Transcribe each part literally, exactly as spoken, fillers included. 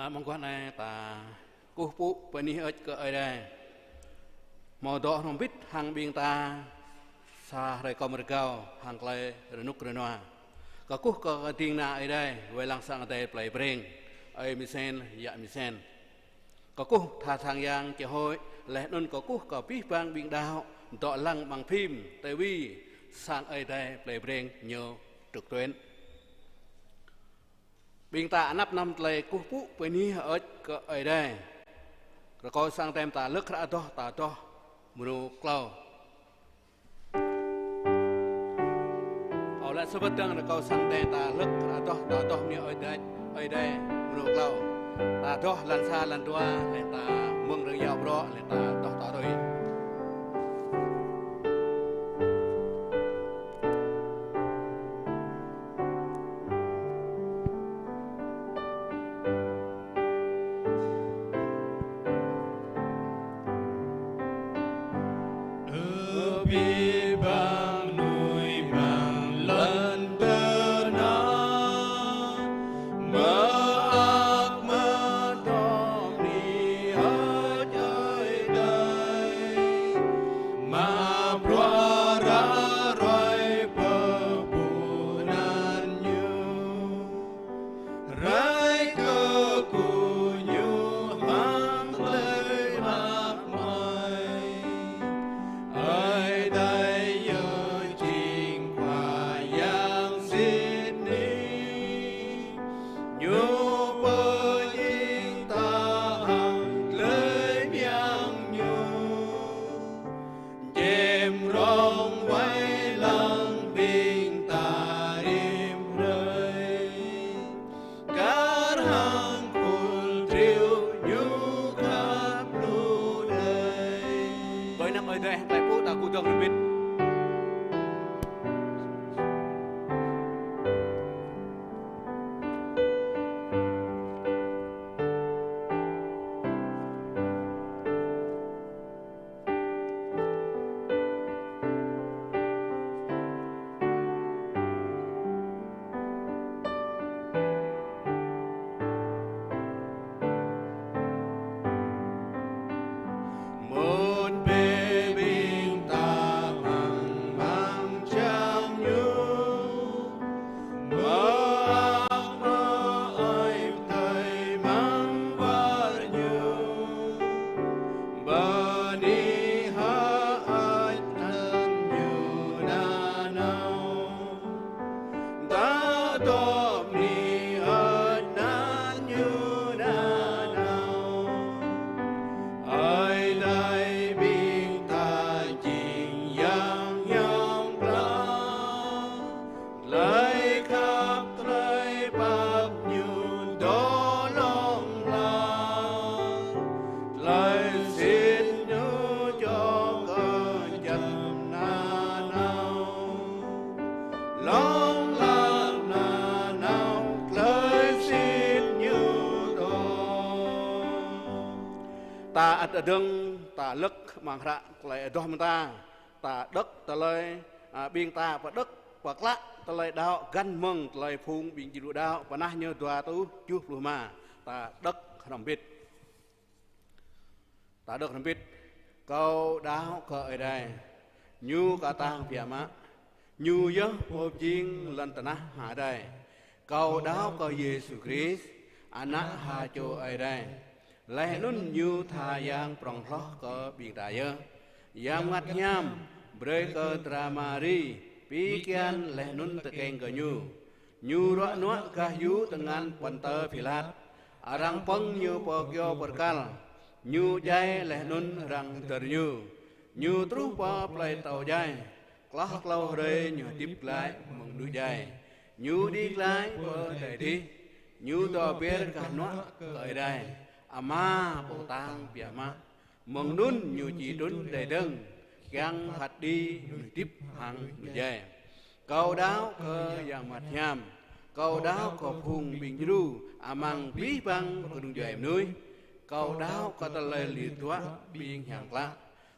Mơguah anai ta kơkuh pơpŭ bơni hơơč kơ Ơi Adai. Hmâo dŏ hrŏm hơbĭt hăng ƀing ta sa hrơi kơm rơgao hăng tơlơi rơnŭk rơnua. Kơkuh kơ ding kơna Ơi Adai, wai lăng sang Ơi Adai plei Breng, ơi Misen, yă Misen. Kơkuh tha sang yang Chê Hội, laih anŭn kơkuh kơ abih bang ƀing đaŏ dŏ lăng amăng phim, tivi, sang Ơi Adai plei Breng ñu trực tuyến. Ƀing ta anăp năm tơlơi kơkuh pơpŭ bơni hơơč kơ Ơi Adai. Rơkâo sang Ơi Adai ta lơ̆k hră adoh, ta adoh mrô klâo. Ơ, lĕ sơbơ̆t dơ̆ng rơkâo sang Ơi Adai ta lơ̆k hră adoh, ta adoh bơni Ơi Adai, Ơi Adai mrô klâo. Ta adoh lăn sa lăn dua, laih ta mơ̆ng rơyâo brŏ, laih ta adoh ta rơi. Abih bang mơnuih amăng lŏn tơnah, mơak mơdŏ bơni hơơč Ơi Adai, mă bruă ră ruai pơpŭ anăn Ñu. Rai kơkuh Ñu hăng tơlơi mơak mai. Ơi Adai yơh jing Khua Yang sĭt nik. Ñu pơjing ta hăng tơlơi mơyang Ñu. Čem rong wai lăng ƀing ta rĭm hrơi. Kar hăng khul triu Ñu khăp lu đơi. Tơlơi anăp Ơi Adai hăng tơlơi pơpŭ ta kơkuh dơ̆ng rơbit. Mơ̆n bĕ ƀing ta amăng măng čang Ñu, mơak mơai pơdơi amăng war Ñu. Bơni hơơč anăn Ñu nanao. Ta dŏ bơni hơơč anăn Ñu nanao. Ơi Adai ƀing ta jing Yang hiam klă. Tơlơi khăp tơlơi pap Ñu dŏ hlŏng lar. Tơlơi sĭt Ñu čŏk kơ jăn nanao. Hlŏng lar nanao tơlơi sĭt Ñu dŏ. Ta ăt dơ̆ng, ta lơ̆k amăng hră tơlơi adoh mơ̆ng ta. Ta đŏk tơlơi, a, ƀing ta pơđŏk pơklă tơlơi đaŏ găn mơ̆ng tơlơi phung ƀing djru đaŏ pơnah ñu dua rơtuh tơjuh pluh rơma. Ta đŏk hrŏm hơbĭt. Ta đŏk hrŏm hơbĭt. Kâo đaŏ kơ Ơi Adai, Ñu kơtang biă mă, Ñu yơh pô pơjing lŏn tơnah hăng adai. Kâo đaŏ kơ Yêsu Krist, Ană ha čô Ơi Adai. Laih anŭn Ñu tha yang prŏng hloh kơ ƀing ta yơh. Yang Bơngăt Hiam brơi kơ dra Mari pi kian laih anŭn tơkeng kơ Ñu. Ñu ruă nuă gah yŭ tơngan Pôntơ Pilat. Arăng pơ̆ng Ñu pơ kyâo pơrkal. Ñu djai laih anŭn arăng hơdơr Ñu. Ñu truh pơ plơi atâo djai. Klâo klâo hrơi Ñu hơdip glaĭ mơ̆ng mơnuih djai. Ñu đĭ glaĭ pơ adai adih. Ñu dŏ ber gah hnuă kơ Ơi Adai Ama pô kơtang biă mă. Mơ̆ng anŭn Ñu či trŭn đơi dơ̆ng, kiăng phat kơđi mơnuih hơdip hăng mơnuih djai. Kâo đaŏ kơ Yang Bơngăt Hiam. Kâo đaŏ kơ phung ƀing djru amăng abih bang kơnung djuai mơnuih. Kâo đaŏ kơ tơlơi lir tuă ƀing hiam klă.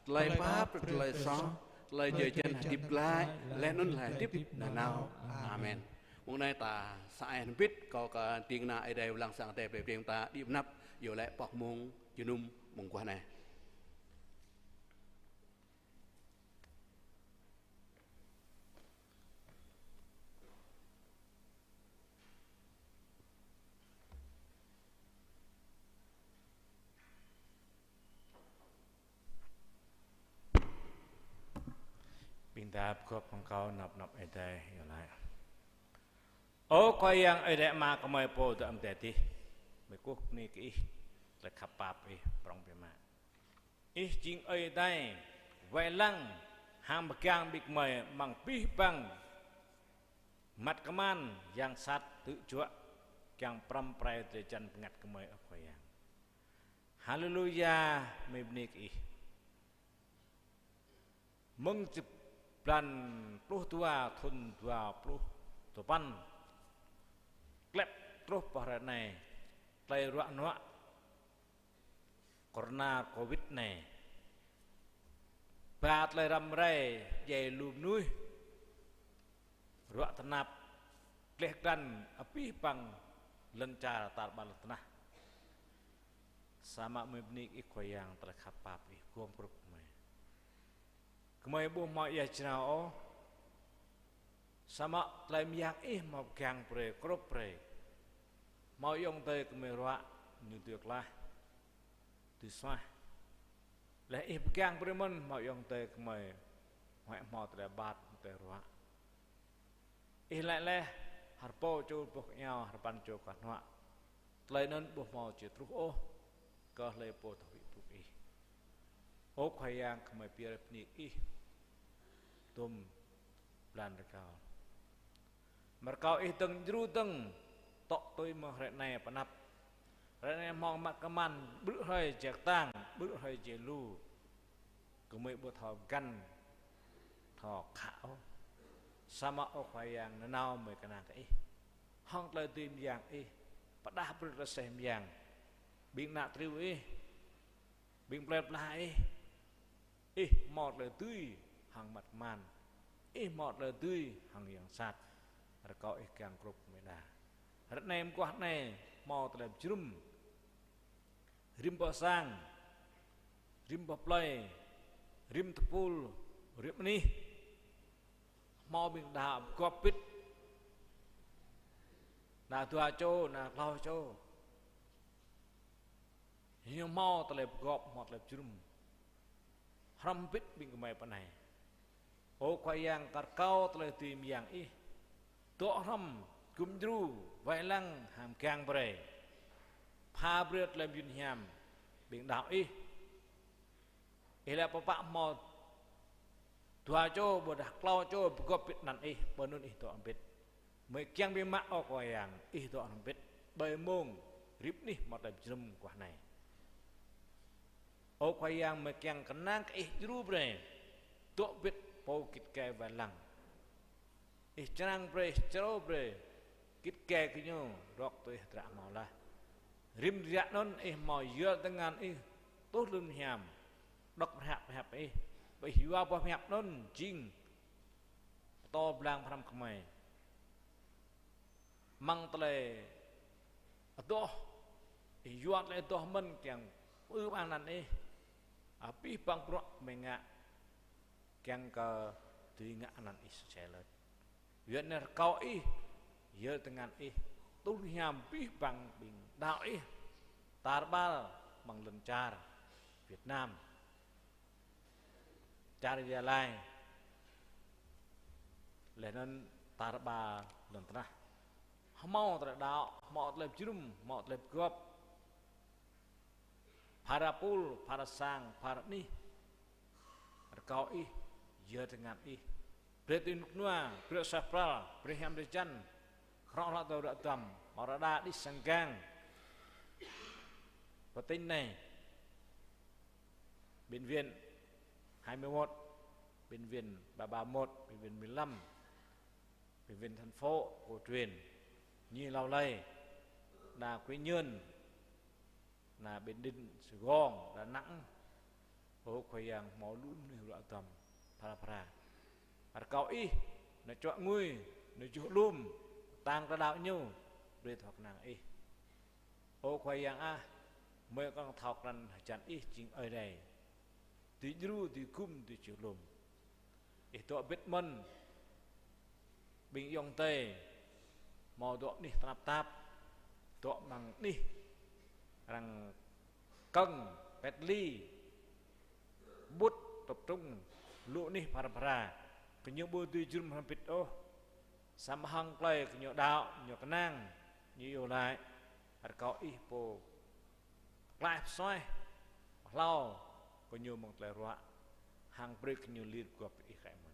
Tơlơi pap, tơlơi soh, tơlơi jơjăn hơdip glaĭ, laih anŭn tơlơi hơdip nanao. Amen. Mông anai ta sa ai hrŏm hơbĭt, kâo kơ ding kơna Ơi Adai lăng sang Ơi Adai plei Breng ta đĭ pơanăp, iâu laĭ pŏk mông jơnum mông guah anai. Ƀing ta pơgop hăng kâo năp năp Ơi Adai, iâu laĭ. Ơ Khua Yang Ơi Adai Ama gơmơi pô dŏ amăng adai adih, gơmơi kơkuh bơni kơ Ih, tơlơi khăp pap Ih, prŏng biă mă. Ih jing Ơi Adai wai lăng hăng pơgang ƀing gơmơi amăng abih bang măt kơman yang sat tŭ juă, kiăng pơrăm pơrai drơi jăn bơngăt gơmơi, ơ Khua Yang. Haleluya, gơmơi bơni kơ Ih. Mơ̆ng blan pluh dua thŭn dua pluh duapăn, klep truh pơ hrơi anai, tơlơi ruă nuă corona covid anai, ba tơlơi răm rai djai lu mơnuih, ruă tơnap, gleh glan abih bang lŏn čar tar ƀar lŏn tơnah. Samơ̆ gơmơi bơni kơ Ih Khua Yang, tơlơi khăp pap Ih gum grup gơmơi. Gơmơi ƀu hmâo ia jrao ôh. Samơ̆ tơlơi mơyang Ih hmâo pơgang brơi, krŭp brơi. Hmâo ayŏng adơi gơmơi ruă, ñu dưi klaih, dưi suaih. Laih Ih pơgang brơi mơ̆n, hmâo ayŏng adơi gơmơi huăi hmâo tơlơi rơbat, tơlơi ruă. Ih laĭ laih, hơrơbâo čô boh kơiâo, hơrơpăn čô kơnuă. Tơlơi anŭn ƀu hmâo či truh ôh kơ hlơi pô tơhuĭ pŭk Ih. Ơ Khua Yang, gơmơi pơyơr bơni Ih, dôm blan rơkâo. Mơ̆ rơkâo Ih dơ̆ng djru dơ̆ng, tŏ tui mơ̆ng hrơi anai pơanăp. Hrơi anai hmâo măt kơman, ƀrư̆ hrơi jek tang, ƀrư̆ hrơi jek lu. Gơmơi ƀu thâo găn, thâo khă ôh. Samơ̆ ơ Khua Yang, nanao gơmơi kơnang kơ Ih. Hăng tơlơi dưi mơyang Ih, pơdah brơi tơlơi aseh mơyang ƀing ană triu Ih, ƀing plơi pla Ih. Ih hmâo tơlơi dưi hăng măt kơman. Ih hmâo tơlơi dưi hăng yang sat. Rơkâo Ih kiăng grup gơmơi đa. Hrơi anai mơguah anai hmâo tơlơi pơjơnum. Rĭm boh sang, rĭm boh plơi, rĭm tơpul, rĭm anih. Hmâo ƀing đa pơgop bĭt. Đa dua čô, đa klâo čô. Ñu hmâo tơlơi pơgop, hmâo tơlơi pơjơnum. Hrŏm hơbĭt ƀing gơmơi pơ anai. Ơ Khua Yang, kar kâo tơlơi dưi mơyang Ih dŏ hrŏm, gum djru, wai lăng hăng pơgang brơi. Pha brơi tơlơi mơyun hiam ƀing đaŏ Ih. Ih laĭ pơpă hmâo dua čô ƀôdah klâo čô pơgop bĭt anăn Ih, pơ anŭn Ih dŏ hrŏm hơbĭt. Gơmơi kiăng biă mă, ơ Khua Yang, Ih dŏ hrŏm hơbĭt. Ƀơi mông rĭm anih hmâo tơlơi pơjơnum mơguah anai. Ơ Khua Yang, gơmơi kiăng kơnang kơ Ih djru brơi, dŏ bĭt pô git gai wai lăng. Ih črang brơi, Ih črâo brơi, git gai gơñu, rŏk tui Ih hơdră hmâo laih. Rĭm hrơi anŭn Ih hmâo yơr tơngan Ih tuh lŏn hiam, đŏk pơhiăp pơhiăp Ih, pơih yua boh pơhiăp anŭn jing pơtô blang pơhrăm gơmơi. Amăng tơlơi adoh, Ih yua tơlơi adoh mơ̆n kiăng pơư ƀang anăn Ih. Abih bang bruă gơmơi ngă kiăng kơ dưi ngă anăn Ih sơsel laih. Yua anŭn rơkâo Ih yơr tơngan Ih tuh hiam abih bang ƀing đaŏ Ih tar ƀar amăng lŏn čar Việt Nam, čar Gia Lai, laih anŭn tar ƀar lŏn tơnah. Hmâo tơlơi đaŏ, hmâo tơlơi pơjơnum, hmâo tơlơi pơgop. Phara pul, phara sang, phara anih. Rơkâo Ih yơr tơngan Ih. Brơi tui rơnŭk rơnua, brơi suaih pral, brơi hiam drơi jăn. Khŏm hlak tơlơi ruă duăm, hmâo rơđah đih sang gang. Pơ tỉnh anai, bệnh viện hai mươi mốt, bệnh viện ba ba mốt, bệnh viện mười lăm, bệnh viện thành phố, cổ truyền, Nhi Lao Lây, đa Quy Nhơn, đa Bình Định, Sài Gòn, Đà Nẵng. Ơ Khua Yang, hmâo lu mơnuih ruă duăm, phara phara. Rơkâo Ih, nao čuă ngui, nao juh alum, Tang tơlơi đaŏ ñu, brơi thâo kơnang Ih. Ơ Khua Yang ah, mơi kơnơ̆ng thâo krăn hơjăn Ih jing Ơi Adai. Dưi djru, dưi gum, dưi čih lŏm. Ih dŏ bĭt mơ̆n, ƀing ayŏng adơi, hmâo dŏ anih tơnap tap, dŏ amăng anih arăng kơ̆ng, pĕt li, ƀut, tŏp trung, lu anih phara phara, gơñu ƀu dưi jơnum hrŏm hơbĭt ôh. Samơ̆ hăng tơlơi gơñu đaŏ, gơñu kơnang, gơñu iâu laĭ, rơkâo Ih pô klaih pơsuaih, hlâo gơñu mơ̆ng tơlơi ruă, hăng brơi gơñu lir pơgop Ih kơ mơ̆n.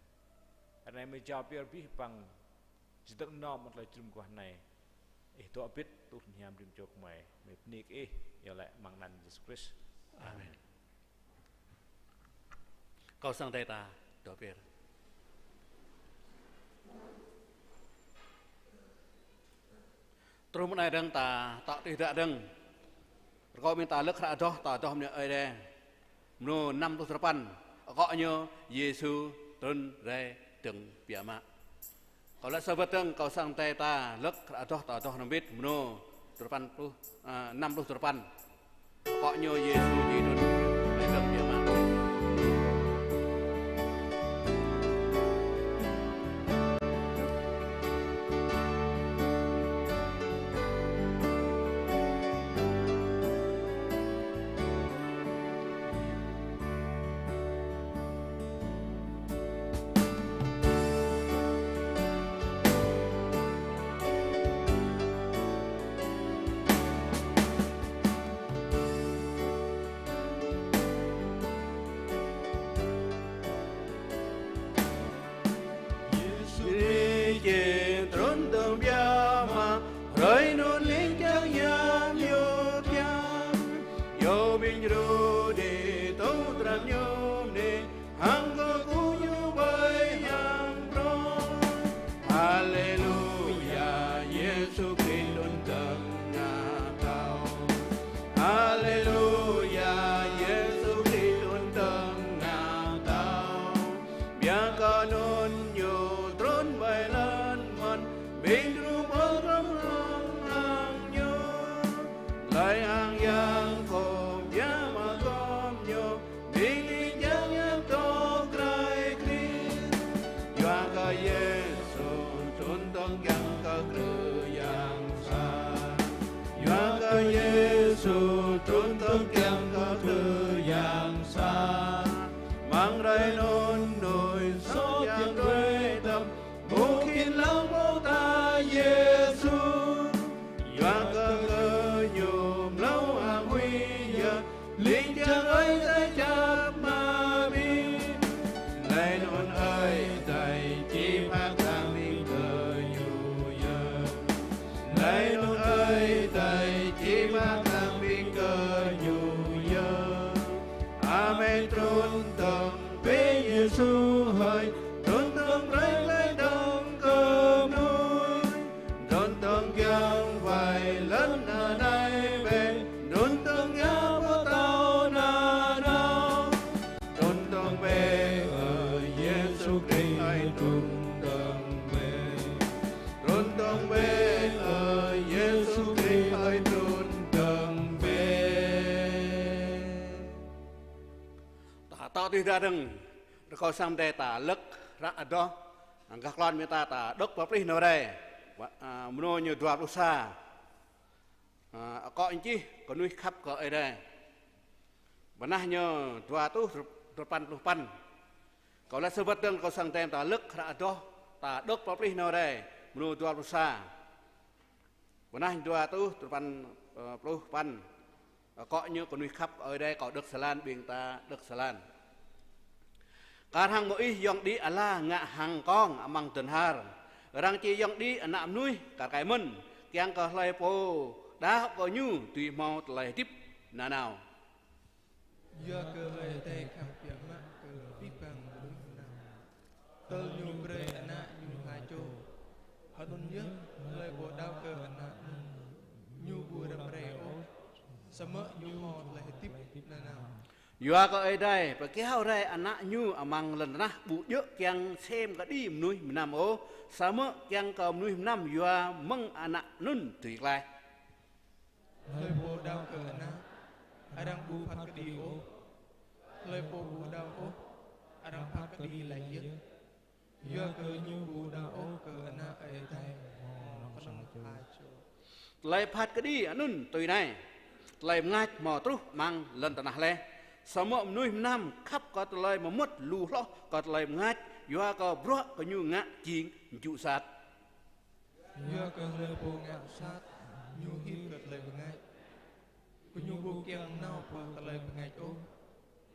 Ră anai mơi jao pơyơr abih bang čơdơ̆ng nŏ mơ̆ng tơlơi jơnum guah anai. Ih dŏ bĭt, tuh hiam rĭm čô gơmơi, mơi bơni kơ Ih, iâu laĭ amăng anăn Yêsu Krist. Amen. Kâo sang Ơi Adai ta dŏ pơyơr. Truh mơ̆ng anai dơ̆ng ta tŏ tih dă dơ̆ng. Rơkâo ƀing ta lơ̆k hră adoh, ta adoh mơ̆ng Ơi Adai. Mơnô năm pluh duapăn. Akŏ ñu Yêsu trŭn rai dơ̆ng biă mă. Kâo laĭ sa wơ̆t dơ̆ng, kâo sang Ơi Adai ta lơ̆k hră adoh, ta adoh hrŏm hơbĭt, mơnô duapăn pluh, a, năm pluh duapăn. Akŏ ñu Yêsu či trŭn rai dơ̆ng biă mă. Yêsu Krist či trŭn dơ̆ng biă mă, hrơi anŭn ling jang hiam yŭp hiam. Yua ƀing djru đĭ tŭ tram ñu mơnĭ, hăng kơkuh ñu ƀơi hiam prŏng. Haleluya, Yêsu Krist trŭn dơ̆ng ngă pơtao. Haleluya, Yêsu Krist trŭn dơ̆ng ngă pơtao. Biă kơ anŭn ñu trŭn ƀơi lŏn mơ̆n, ƀing djru pơhrăm hăng ñu. Tơlơi hăng Yang kơ biă mă gơ̆m ñu, ƀing ling jang hiam dŏ krah Krist. Yua kơ Yêsu trŭn dơ̆ng kiăng kơ krư yang sa. Yua kơ Yêsu trŭn dơ̆ng kiăng kơ krư yang sa. Amăng hrơi anŭn mơnuih soh kiăng đuaĭ tơm, ƀu khĭn lăng pô ta Yêsu. Yua kơ gơñu mlâo hăng huĭ hyă, ling jang ơi adai čăp mă abih. Laih anŭn ơi adai či phat hăng ƀing gơñu yơh. Laih anŭn ơi adai či phat hăng ƀing gơñu yơh. Amen. Trŭn dơ̆ng bĕ Yêsu hơi, trŭn dơ̆ng brơi glaĭ dơ̆ng kơ mơnuih. Trŭn dơ̆ng kiăng wai lŏn anai bĕ, trŭn dơ̆ng yua pơtao nanao. Trŭn dơ̆ng bĕ, ơ Yêsu Krist hơi, trŭn dơ̆ng bĕ. Trŭn dơ̆ng bĕ, ơ Yêsu Krist hơi, trŭn dơ̆ng bĕ. Ta tŏ tih dă dơ̆ng, rơkâo sang Ơi Adai ta lơ̆k hră adoh, gah klon ƀing ta, ta đŏk pơplih nao rai. Wa-, a, mơnô ñu dua pluh sa. A, akŏ ñu čih kơnuih khăp kơ Ơi Adai. Bơnah ñu dua rơtuh duapăn pluh păn. Kâo laĭ sa wơ̆t dơ̆ng, rơkâo sang Ơi Adai ta lơ̆k hră adoh, ta đŏk pơplih nao rai, mơnô dua pluh sa. Bơnah dua rơtuh duapăn, ơ, pluh păn. Akŏ ñu kơnuih khăp Ơi Adai, kâo đŏk sa lan, ƀing ta đŏk sa lan. Kar hăng Môis yŏng đĭ ala ngă hăng kông amăng dơnhar, arăng či yŏng đĭ Ană Mơnuih kar kaĭ mơ̆n, kiăng kơ hlơi pô đaŏ kơ ñu dưi hmâo tơlơi hơdip nanao. Yua kơ Ơi Adai khăng biă mă kơ abih bang mơnuih nanao, tơl ñu brơi Ană ñu ha čô. Hơnŭn yơh, hlơi pô đaŏ kơ Ană anŭn, ñu ƀu răm rai ôh, samơ̆ ñu hmâo tơlơi hơdip nanao. Yua kơ Ơi Adai pơkiaŏ rai Ană Ñu amăng lŏn tơnah ƀu djơ̆ kiăng sem kơđi mơnuih mơnam ôh, samơ̆ kiăng kơ mơnuih mơnam yua mơ̆ng Ană anŭn dưi klaih. Hlơi pô đaŏ kơ Ană, arăng ƀu phat kơđi ôh. Hlơi pô ƀu đaŏ ôh, arăng phat kơđi laih yơh. Yua kơ ñu ƀu đaŏ ôh kơ Ană Ơi Adai hmâo kơnơ̆ng pha čô. Tơlơi phat kơđi anŭn tui anai: tơlơi bơngač hmâo truh amăng lŏn tơnah laih, samơ̆ mơnuih mơnam khăp kơ tơlơi mơmŏt lu hloh kơ tơlơi bơngač, yua kơ bruă gơñu ngă jing jŭ sat. Yua kơ hlơi pô ngă sat, ñu hil kơ tơlơi bơngač. Gơñu ƀu kiăng nao pơ tơlơi bơngač ôh,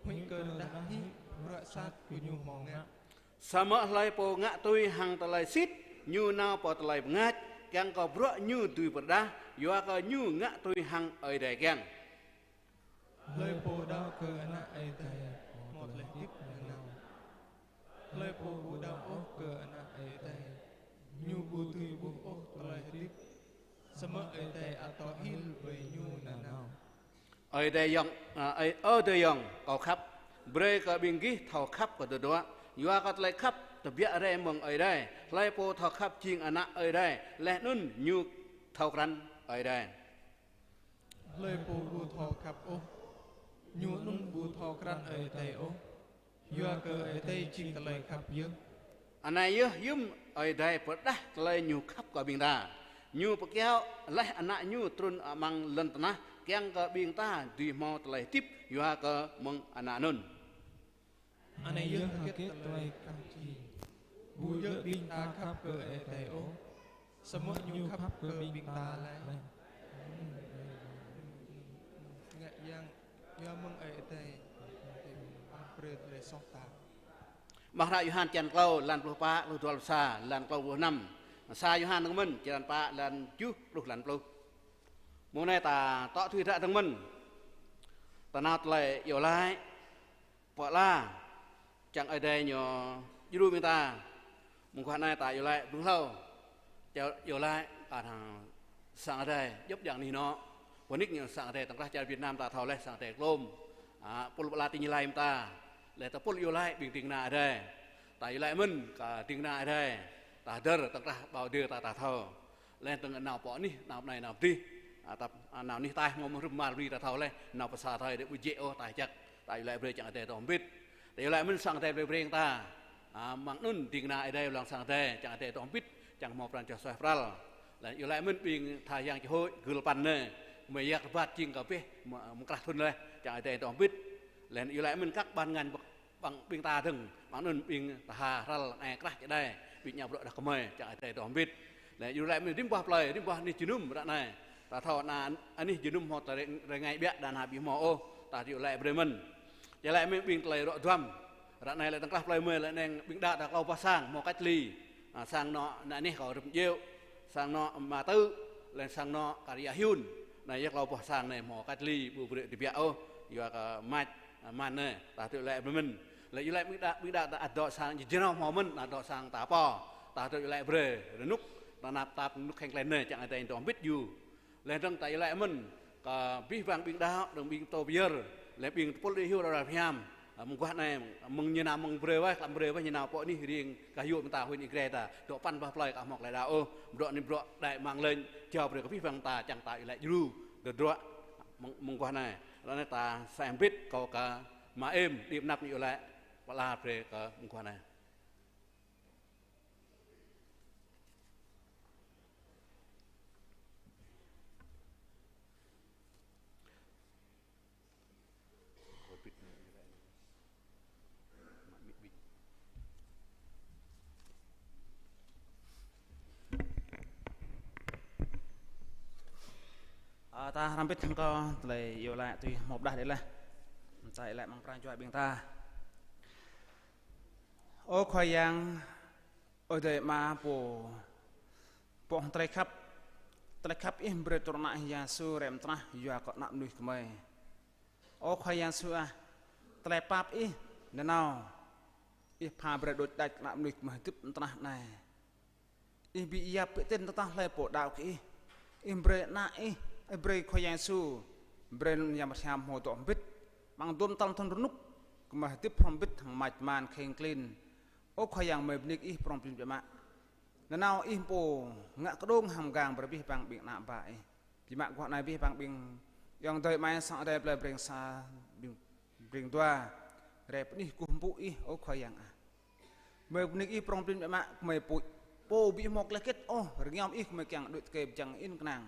huĭ kơ đah hil bruă sat gơñu hmâo ngă. Samơ̆ hlơi pô ngă tui hăng tơlơi sĭt, ñu nao pơ tơlơi bơngač, kiăng kơ bruă ñu dưi pơrơđah, yua kơ ñu ngă tui hăng Ơi Adai kiăng. Hlơi pô đaŏ kơ Ană Ơi Adai hmâo tơlơi hơdip nanao. Hlơi pô ƀu đaŏ ôh kơ Ană Ơi Adai, ñu ƀu dưi ƀuh ôh tơlơi hơdip, samơ̆ Ơi Adai ăt tŏ hil ƀơi ñu nanao. Ơi Adai ayŏng, a, Ơi, ơ adơi ayŏng kâo khăp, brơi kơ ƀing gih thâo khăp kơ tơdruă, yua kơ tơlơi khăp tơbiă rai mơ̆ng Ơi Adai. Hlơi pô thâo khăp jing ană Ơi Adai, laih anŭn ñu thâo krăn Ơi Adai. Hlơi pô ƀu thâo khăp ôh, ñu anŭn ƀu thâo krăn Ơi Adai ôh, yua kơ Ơi Adai jing tơlơi khăp yơh. Anai yơh yơm Ơi Adai pơrơđah tơlơi Ñu khăp kơ ƀing ta, Ñu pơkiaŏ laih Ană Ñu trŭn amăng lŏn tơnah, kiăng kơ ƀing ta dưi hmâo tơlơi hơdip yua kơ mơ̆ng Ană anŭn. Anai yơh hơget tơlơi khăp jing, ƀu djơ̆ ƀing ta khăp kơ Ơi Adai ôh, samơ̆ Ñu khăp kơ ƀing ta laih. Ngă yang yua mơ̆ng Ơi Adai brơi tơlơi soh ta. Amăng hră Yôhan črăn klâo, lan pluh pă, pluh dua, pluh sa, lan klâo pluh năm. Sa Yôhan dơ̆ng mơ̆n, črăn pă, lan tơjuh truh lan pluh. Mông anai ta tŏ tui hră dơ̆ng mơ̆n. Ta nao tơlơi iâu laĭ pơala, čang Ơi Adai ñu djru ƀing ta. Mơguah anai ta iâu laĭ blung hlâo. Čang iâu laĭ kar hăng sang Ơi Adai djŏp djang anih anŏ. Pơnik ñu sang Ơi Adai tơ̆ng krah čar Việt Nam ta thâo laih sang Ơi Adai klôm. A, pul pơala tĭng laĭ ƀing ta. Laih ta pul iâu laĭ ƀing ding kơna Ơi Adai. Ta iâu laĭ mơ̆n kơ ding kơna Ơi Adai. Ta hơdơr tơ̆ng krah ƀâo dơ̆ ta, ta thâo. Laih dơ̆ng nao pơ anih, nao pơ anai, nao pơ adih. A, ta, a, nao anih ataih hmâo mơ̆ hrŏm mơ̆ rĭm ta thâo laih, nao pơ sa thâo Ơi Adai ƀu djơ̆ ôh, ta jak, ta iâu laĭ brơi čang Ơi Adai dŏ hơbĭt. Ta iâu laĭ mơ̆n sang Ơi Adai brơi brơi ta. A, mơ̆ng anŭn ding kơna Ơi Adai lăng sang Ơi Adai, čang Ơi Adai dŏ hơbĭt, čang hmâo pran jua suaih pral. Laih iâu laĭ mơ̆n ƀing tha yang čơhôč gưl păn anai, mơ̆ yak rơbat jing kơ pĕ, mơ̆, mơ̆ng krah thŭn laih, čang Ơi Adai dŏ hơbĭt. Laih iâu laĭ mơ̆n kăk ban ngăn ƀăng ƀing ta dơ̆ng, mơ̆ng anŭn ƀing tha hral anai krah čơđai, ƀing ñu bruă đah kơmơi, čang Ơi Adai dŏ hơbĭt. Laih iâu laĭ mơ̆n rĭm boh plơi, rĭm boh anih jơnum ră anai. Ta thâo anai anih jơnum hmâo tơring, rơngai ƀiă, đa anai ƀu hmâo ôh, ta iâu laĭ brơi mơ̆n. Iâu laĭ mơ̆n ƀing tơlơi ruă duăm. Ră anai lĕ tơ̆ng krah plơi mơi lĕ anai ƀing đa ta klâo boh sang, hmâo cách ly. A, sang anŏ anai anih kâo rơ̆p djơ̆, sang anŏ Ama Tư̆, laih sang anŏ Karya Hyun. Anai yơh klâo boh sang anai hmâo cách ly, ƀu brơi tơbiă ôh, yua kơ mač, a, man anai, ta tui iâu laĭ brơi mơ̆n. Laih iâu laĭ ƀing đa, ƀing đa ta ăt dŏ sang, jơnao hmâo mơ̆n, ăt dŏ sang ta pô, ta tui iâu laĭ brơi, rơnŭk, ta nao tap rơnŭk kheng klen anai, čang Ơi Adai dŏ hơbĭt yua. Laih dơ̆ng ta iâu laĭ mơ̆n, kơ abih bang ƀing đaŏ, dơ̆ng ƀing pơtô pơyơr, laih ƀing tơpul đĭ hyu đaŏ rơhiam. A, mơguah anai, mơ̆ng ñu nao mơ̆ng brơi wơ̆t, klăm brơi wơ̆t ñu nao pơ anih riêng, gah yua mơta huyện Ia Grai ta, dŏ păn boh plơi aka hmâo tơlơi đaŏ ôh, bruă anai bruă đaĭ mang lĕ, jao brơi kơ abih bang ta, čang ta iâu laĭ djru, tơdruă, mơ̆ng, mơguah anai. Ră anai ta sem bit kâo kơ Ama Êm, đĭ pơanăp ñu iâu laĭ, pơala brơi kơ mơguah anai. A, ta hrăm bit hăng kâo tơlơi iâu laĭ tui hmâo pơđah đĕ laih. Ta iâu laĭ amăng pran jua ƀing ta. Ơ Khua Yang, Ơi Adai Ama pô, pô hơdôm tơlơi khăp, tơlơi khăp Ih brơi Trŭn Ană Ih Yêsu rai mơ̆ng tơnah yua kơ ană mơnuih gơmơi. Ơ Khua Yang Yêsu ah, tơlơi pap Ih nanao, Ih pha brơi đôč đač kơ ană mơnuih gơmơi hơdip mơ̆ng tơnah anai. Ih ƀu yap pơtĭn tơdah hlơi pô đaŏ kơ Ih. Ih brơi Ană Ih, Ih brơi Khua Yang Yêsu, brơi anŭn Yang Bơngăt Hiam hmâo dŏ hơbĭt. Amăng dôm tal thun rơnŭk, gơmơi hơdip hrŏm hơbĭt hăng mač man kheng klin. Ơ Khua Yang, gơmơi bơni kơ Ih prong prin biă mă. Nanao Ih pô ngă kơđông hăng mơgang brơi abih bang ƀing ană bă Ih. Biă mă guah anai abih bang ƀing ayŏng adơi amai sang adai plei Breng sa, Breng, Breng Dua. Rai bơni kơkuh pơpŭ Ih, ơ Khua Yang ah. Gơmơi bơni kơ Ih prong prin biă mă, gơmơi pŭ-, pô ƀu hmâo tơlơi hơget ôh, rơngiao mơ̆ng Ih gơmơi kiăng đuaĭ tơkai pơjing in kơnang.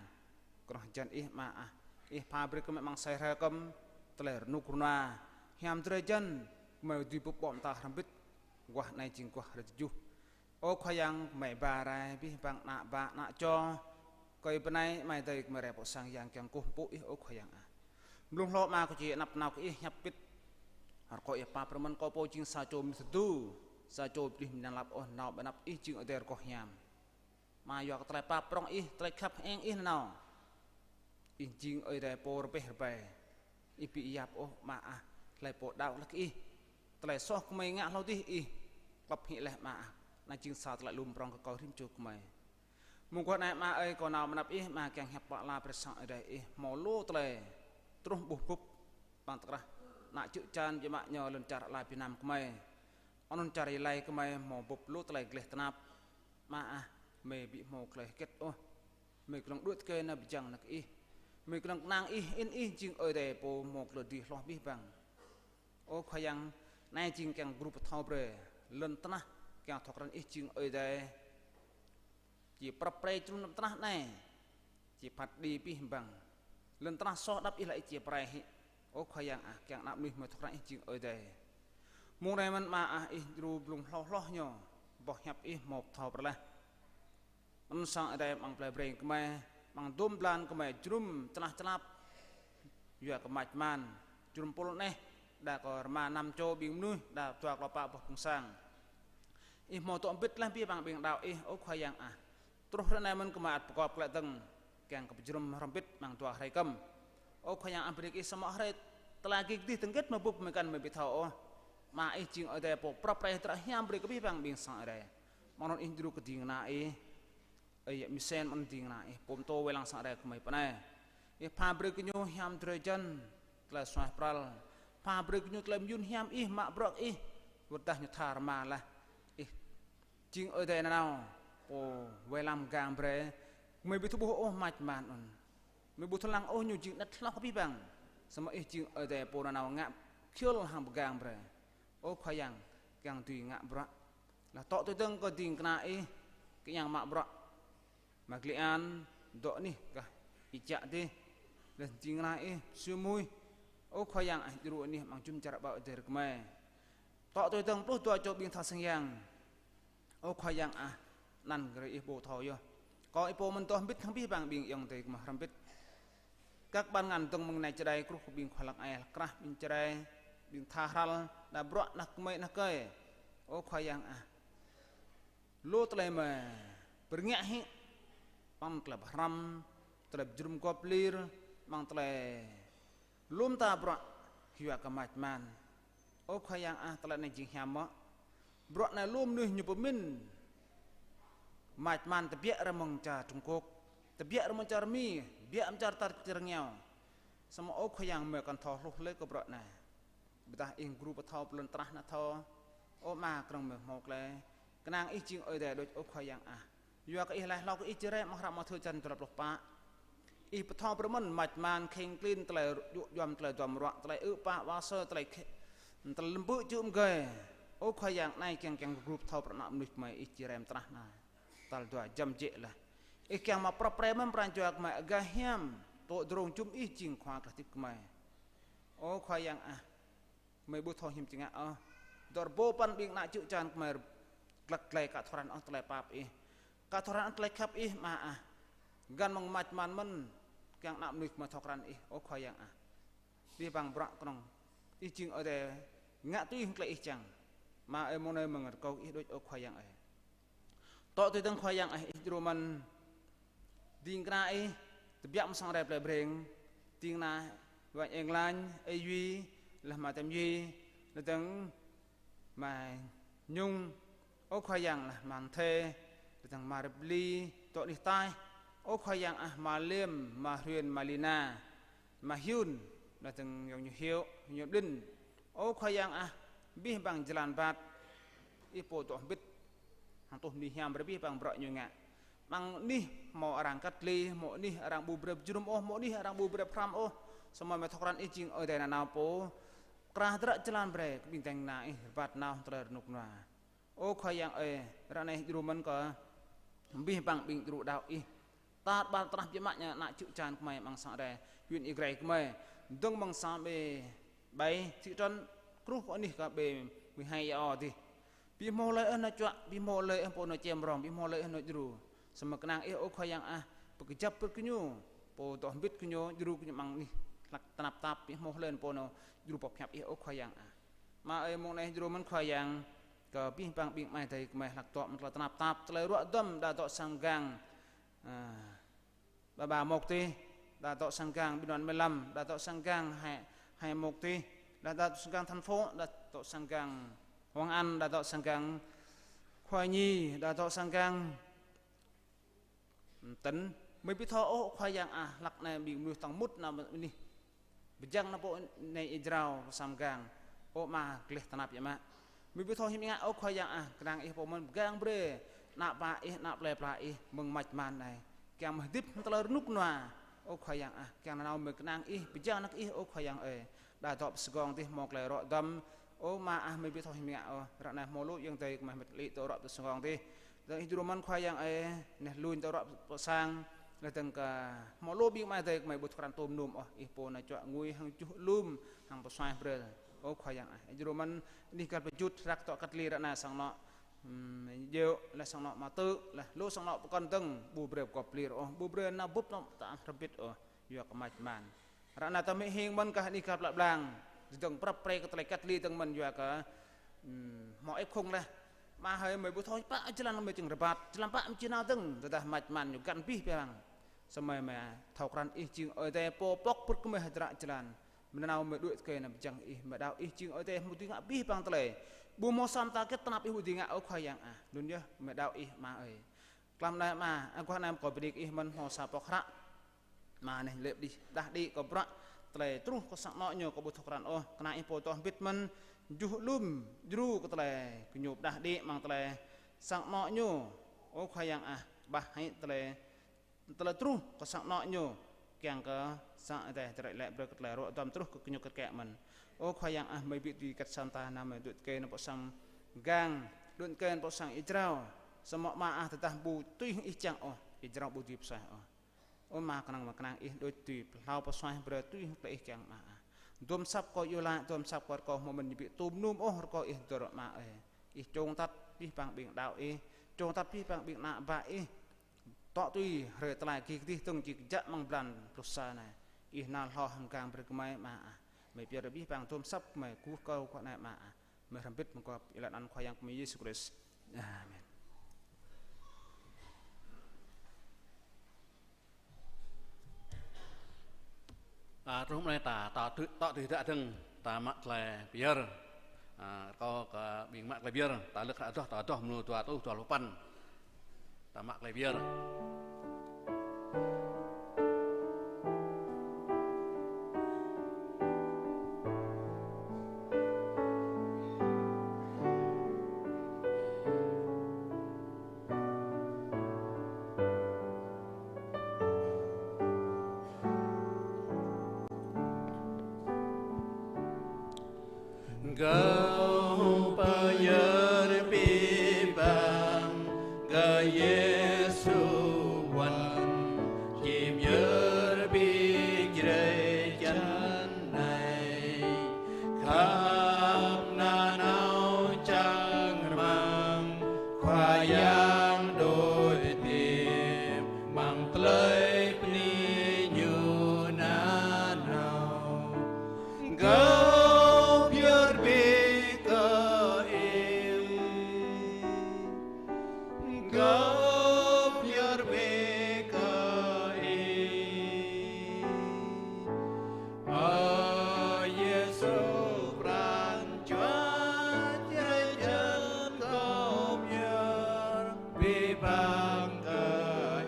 Kơnơ̆ng jăn Ih mă ah, Ih pha brơi kơ gơmơi amăng asơi hrơi kơm, tơlơi rơnŭk rơnua, hiam drơi jăn, gơmơi dưi bưp ƀô̆ mơta hrŏm hơbĭt, guah anai jing guah hrơi tơjuh. Ơ Khua Yang, gơmơi ba rai abih bang ană bă ană čô, kơi bơnai amai adơi gơmơi rai pơ sang Yang kiăng kơkuh pơpŭ Ih, ơ Khua Yang ah. Blung hlâo mă kâo či anăp nao kơ Ih hiăp pĭt. Rơkâo Ih pap brơi mơ̆n kâo pô jing sa čô mơnuih tơdu, sa čô pơdrih mơ̆n lăp ôh, nao ƀơi anăp Ih jing Ơi Adai rơgoh hiam. Mă yua kơ tơlơi pap prong Ih, tơlơi khăp hăng Ih nanao. Ih jing Ơi Adai pô rơbeh rơbai. Ih ƀu yap ôh mă ah, hlơi pô đaŏ laih kơ Ih. Tơlơi soh gơmơi ngă hlâo dih Ih klăp hĭ laih mă ah. Anai jing sa tơlơi lum prong kơ kâo rĭm čô gơmơi. Mơguah anai mă ơi, kâo nao ƀơi anăp Ih mă kiăng hiăp pơala brơi sang Ơi Adai Ih hmâo lu tơlơi truh ƀuh bưp. Amăng tơkrah ană čư̆ čan biă mă ñu lŏn čar ala Việt Nam gơmơi. Anŭn čar Gia Lai gơmơi hmâo bưp lu tơlơi gleh tơnap. Mă ah, gơmơi ƀu hmâo tơlơi hơget ôh. Gơmơi kơnơ̆ng đuaĭ tơkai nao pơjing nao kơ Ih. Gơmơi kơnơ̆ng kơnang Ih, in Ih jing Ơi Adai pô hmâo tơlơi dưi hloh abih bang. Ơ Khua Yang, anai jing kiăng gru pơthâo brơi lŏn tơnah, kiăng thâo krăn Ih jing Ơi Adai. Či prăp pre jơnum lŏn tơnah anai. Či phat đĭ abih bang. Lŏn tơnah soh đăp Ih laĭ Ih či pơrai hĭ. Ơ Khua Yang ah, kiăng ană mơnuih gơmơi thâo krăn Ih jing Ơi Adai. Mơ̆ng anai mơ̆n mă ah, Ih djru blung hlâo hloh ñu, boh hiăp Ih hmâo pơthâo brơi laih. Anŭn sang Ơi Adai amăng plei Breng gơmơi, amăng dôm blan gơmơi jơnum čơnah čơnap. Yua kơ mač man, jơnum pul anai, đa kơ rơma năm čô ƀing mơnuih, đa dua klâo pă boh phung sang. Ih hmâo dŏ hơbĭt laih abih bang ƀing đaŏ Ih, ơ Khua Yang ah. Truh hrơi anai mơ̆n gơmơi ăt pơgop glaĭ dơ̆ng, kiăng kơ pơjơnum hrŏm hơbĭt amăng dua hrơi kơm. Ơ Khua Yang ah, bơni kơ Ih samơ̆ hrơi tơlơi gih dih tơngkĕt mă bưp gơmơi kăn mơi ƀu thâo ôh. Mă Ih jing Ơi Adai pô prăp pre tơlơi hiam brơi kơ abih bang ƀing sang Ơi Adai. Mơ̆ng anŭn Ih djru kơ ding kơna Ih. Ơi yă Misen mơ̆n ding kơna Ih, pô pơtô wai lăng sang Ơi Adai gơmơi pơ anai. Ih pha brơi kơ ñu hiam drơi jăn, tơlơi suaih pral. Pha brơi kơ ñu tơlơi mơyun hiam Ih, mă bruă Ih. Wơ̆t dah ñu tha rơma laih. Ih jing Ơi Adai nanao, pô wai lăng mơgang brơi. Gơmơi ƀu thâo ƀuh ôh mač man anŭn. Gơmơi ƀu thâo lăng ôh ñu jing anet hloh kơ abih bang. Samơ̆ Ih jing Ơi Adai pô nanao ngă khiul hăng mơgang brơi. Ơ Khua Yang, kiăng dưi ngă bruă. Laih tŏ tui dơ̆ng kơ ding kơna Ih, kiăng mă bruă. Mă Gli An, dŏ anih gah Ih čă dih. Laih ding kơna Ih, Sui Mui. Ơ Khua Yang ah, djru anih amăng jum čar ƀă Ơi Adai rơkơmơi. Tŏ tui dơ̆ng pluh dua čô ƀing tha sang yang. Ơ Khua Yang ah, anăn gơ̆ Ih pô thâo yơh. Kâo Ih pô mơ̆n dŏ hơbĭt hăng abih bang ƀing ayŏng adơi gơmơi hrŏm hơbĭt. Kăk ƀan ngăn dơ̆ng mơ̆ng anai čơđai kruh kơ ƀing khua lăng ai, krah ƀing čơđai, ƀing tha hrăl, đa bruă ană kơmơi ană kơi. Ơ Khua Yang ah. Lu tơlơi mơi pơrơngiă hĭ, amăng tơlơi pơhrăm, tơlơi pơjơnum gŏp lir, amăng tơlơi lŏm ta bruă, yua kơ mač man. Ơ Khua Yang ah, tơlơi anai jing hiam mơ̆. Bruă anai lu mơnuih ñu pơmĭn. Mač man tơbiă rai mơ̆ng čar Trung Quốc, tơbiă rai mơ̆ng čar Mi, tơbiă mơ̆ng čar tar čar rơngiao. Samơ̆ ơ Khua Yang, mơi kăn thâo hluh lơi kơ bruă anai. Ƀiădah Ih gru pơthâo pơ lŏn tơnah anai thâo. Ơ Ama, kơnơ̆ng mơi hmâo tơlơi kơnang Ih jing Ơi Adai đôč, ơ Khua Yang ah. Yua kơ Ih laih hlâo kơ Ih či rai amăng hră Mathiơ črăn dua pluh pă. Ih pơthâo brơi mơ̆n mač man kheng klin, tơlơi djơ̆ djuăm, tơlơi duăm ruă, tơlơi ư̆ pă wa sơ, tơlơi khĕ-, tơlơi lơ̆m bư̆ čư̆ mơgơi. Ơ Khua Yang, anai kiăng kiăng gru pơthâo brơi ană mơnuih gơmơi Ih či rai amăng tơnah anai. Tal dua jăm jĕ laih. Ih kiăng mă prăp pre mơ̆n pran jua gơmơi, gah hiam, tŏ drông jum Ih jing Khua tơlơi hơdip gơmơi. Ơ Khua Yang ah. Gơmơi ƀu thâo hiư̆m či ngă ôh. Dŏ rơbâo păn ƀing ană čư̆ čan gơmơi glăk glai ka thâo krăn ôh tơlơi pap Ih. Ka thâo krăn ôh tơlơi khăp Ih mă ah. Găn mơ̆ng mač man mơ̆n, kiăng ană mơnuih gơmơi thâo krăn Ih, ơ Khua Yang ah. Abih bang bruă kơnơ̆ng Ih jing Ơi Adai ngă tui hăng tơlơi Ih čang. Ama ơi, mơ̆ng anai mơ̆ng rơkâo Ih đôč, ơ Khua Yang ơi. Tŏ tui dơ̆ng Khua Yang ah, Ih djru mơ̆n ding kơna Ih, tơbiă mơ̆ng sang rai plei Breng, ding kơna Wai Eng Lañ, Ơi Yui, laih Ama Tem Yui, laih dơ̆ng Ama Nhung, ơ Khua Yang, laih Ama Thê, laih dơ̆ng Ama Rơbli, dŏ anih ataih, ơ Khua Yang ah, Ama Liêm, Ama Hriên, Ama Lina, Ama Hyun, Laih dơ̆ng yŏng ñu hyu, ñu ƀlĭn. Ơ Khua Yang ah, abih bang jơlan rơbat, Ih pô dŏ hơbĭt. Hăng tuh mơnuih hiam brơi abih bang bruă ñu ngă. Mơ̆ng anih hmâo arăng kăt lĕ, hmâo anih arăng ƀu brơi pơjơnum ôh, hmâo anih arăng ƀu brơi pơhrăm ôh. Samơ̆ mơ̆ thâo krăn Ih jing Ơi Adai nanao pô krah tơdră jơlan brơi kơ ƀing ding kơna Ih rơbat nao tơlơi rơnŭk rơnua. Ơ Khua Yang ơi, ră anai djru mơ̆n kơ abih bang ƀing djru đaŏ Ih. Tar ƀar tơnah biă mă ñu ană čư̆ čan gơmơi amăng sang Rai, huyện Ia Grai gơmơi. Dơ̆ng amăng sang ƀơi ƀai thị trấn Kruh kơ anih kơ ƀơi mười hai Ia O dih. Ƀu hmâo hlơi ôh nao čuă, ƀu hmâo hlơi ôh pô nao čem rong, ƀu hmâo hlơi ôh nao djru. Samơ̆ kơnang Ih ơ Khua Yang ah, pơkơjăp brơi kơ ñu, pô dŏ hơbĭt kơ ñu, djru kơ ñu amăng anih hlăk tơnap tap, ƀu hmâo hlơi pô nao djru pơhiăp Ih ơ Khua Yang ah. Ama ơi, mông anai djru mơ̆n Khua Yang, kơ abih bang ƀing amai adơi gơmơi hlăk dŏ amăng tơlơi tơnap tap, tơlơi ruă duăm, đa dŏ sang gang, a, ba ba mông tih, đa dŏ sang gang ƀing anŭn mlam, đa dŏ sang gang hai, hai mông tih, đa dŏ sang gang thành phố, đa dŏ sang gang Hoàng Anh, đa dŏ sang gang Khoa Nhi, đa dŏ sang gang tỉnh. Mơi ƀu thâo ôh Khua Yang ah, hlăk anai ƀing mơnuih tŏng mŭt nao anih. Pơjing nao pô anai Ih jrao pơ sang gang. Ơ Ama, gleh tơnap biă mă. Mơi ƀu thâo hiam ngă ơ Khua Yang ah, kơnang Ih pô mơ̆n pơgang brơi ană bă Ih, ană plơi pla Ih, mơ̆ng mač man anai. Kiăng mơ̆ hơdip hăng tơlơi rơnŭk rơnua. Ơ Khua Yang ah, kiăng nanao mơi kơnang Ih, pơjing nao kơ Ih ơ Khua Yang ơi. Đa dŏ pơ sang gang dih hmâo tơlơi ruă duăm. Ơ Ama ah, mơi ƀu thâo hiam ngă ôh. Ră anai hmâo lu ayŏng adơi gơmơi hơmet lĕ dŏ ruă pơ sang gang dih. Dơ̆ng Ih djru mơ̆n Khua Yang ơi, neh lui dŏ ruă pơ sang. Laih dơ̆ng kơ hmâo lu ƀing amai adơi gơmơi ƀu thâo krăn tơm num ôh, Ih pô nao čuă ngui hăng čuh alum, hăng pơsuaih brơi. Ơ Khua Yang ah, Ih djru mơ̆n anih găl pơjut, hrăk dŏ kăt lĕ ră anai sang anŏ, ưm, djơ̆, laih sang anŏ mơtư̆, laih lu sang anŏ pơkŏn dơ̆ng, ƀu brơi pơgop pơlir ôh, ƀu brơi nao bưp nao tơam hrŏm hơbĭt ôh, yua kơ mač man. Ră anai ta mơ̆ hing mơ̆n kơ anih găl plă blang, dơ̆ng prăp pre kơ tơlơi kăt lĕ dơ̆ng mơ̆n yua kơ, ưm, hmâo ĕp khung laih. Ama hơi, mơi ƀu thâo pă jơlan mơi čiăng rơbat, jơlan pă mơi či nao dơ̆ng, tơdah mač man ñu găn abih bang. Samơ̆ mơi thâo krăn Ih jing Ơi Adai pô pŏk brơi kơ mơi hơdră jơlan. Mơi nanao mơi đuaĭ tơkơi nao pơjing Ih, mơi đaŏ Ih jing Ơi Adai hmâo dưi ngă abih bang tơlơi. Ƀu hmâo sa mơta hơget tơnap Ih ƀu dưi ngă ơ Khua Yang ah. Anŭn yơh mơi đaŏ Ih Ama ơi. Tlam anai Ama, aguah anai kâo bơni kơ Ih mơ̆n hmâo sa pŏk hră. Ama anai lĕ pơđĭ, pơdah đĭ kơ bruă tơlơi truh kơ sang anŏ ñu kâo ƀu thâo krăn ôh, kơnang Ih pô dŏ hơbĭt mơ̆n, juh alum, djru kơ tơlơi kơ ñu pơdah đĭ amăng tơlơi sang anŏ ñu. Ơ Khua Yang ah, ƀah hĭ tơlơi, tơlơi truh kơ sang anŏ ñu, kiăng kơ sang Ơi Adai hơdră lĕ brơi kơ tơlơi ruă duăm truh kơ ñu kơt kĕ mơ̆n. Ơ Khua Yang ah, mơi ƀu dưi kăt sa mơta, anăm mơi đuaĭ tơkơi nao pơ sang gang, đuaĭ tơkơi nao pơ sang Ih jrao. Samơ̆ Ama ah, tơdah ƀu tui hăng Ih kiăng ôh, Ih jrao ƀu dưi pơsuaih ôh. Ơ Ama, kơnang mơi kơnang Ih đôč tui pơhlao pơsuaih brơi tui hăng tơlơi Ih kiăng Ama ah. Dôm asăp kâo iâu laĭ, dôm asăp kâo rơkâo hmâo mơ̆n ñu ƀu tơm num ôh rơkâo Ih dơ̆ng Ama ơi. Ih čong tăt abih bang ƀing đaŏ Ih, čong tăt abih bang ƀing ană bă Ih. Tŏ tui hrơi tơlơi gih kơdih dơ̆ng či kơjăp amăng blan pluh sa anai. Ih nao hloh hăng gang brơi kơ mơi Ama ah. Mơi pơyơr abih bang dôm asăp mơi kơkuh kâo kơ anai Ama ah. Mơi hrŏm hơbĭt mơguah iâu laĭ anăn Khua Yang kơ mơi Yêsu Krist. Amen. A, truh mơ̆ng anai ta, ta tui, ta tui dah dơ̆ng, ta mă tơlơi pơyơr. A, rơkâo kơ ƀing mă tơlơi pơyơr, ta lơ̆k hră adoh, ta adoh mơ̆ng dua rơtuh dua pluh păn. Ta mă tơlơi pơyơr. Kâo pơyơr abih bang kơ Yêsu wăn, či pơyơr abih drơi jăn anai. Khăp nanao čang rơmang, Khua Yang đôč hơdip, amăng tơlơi bơni Ñu nanao. Kâo pơyơr abih kơ Ih. Kâo pơyơr abih kơ Ih. Ơ Yêsu pran jua drơi jăn, kâo pơyơr abih bang kơ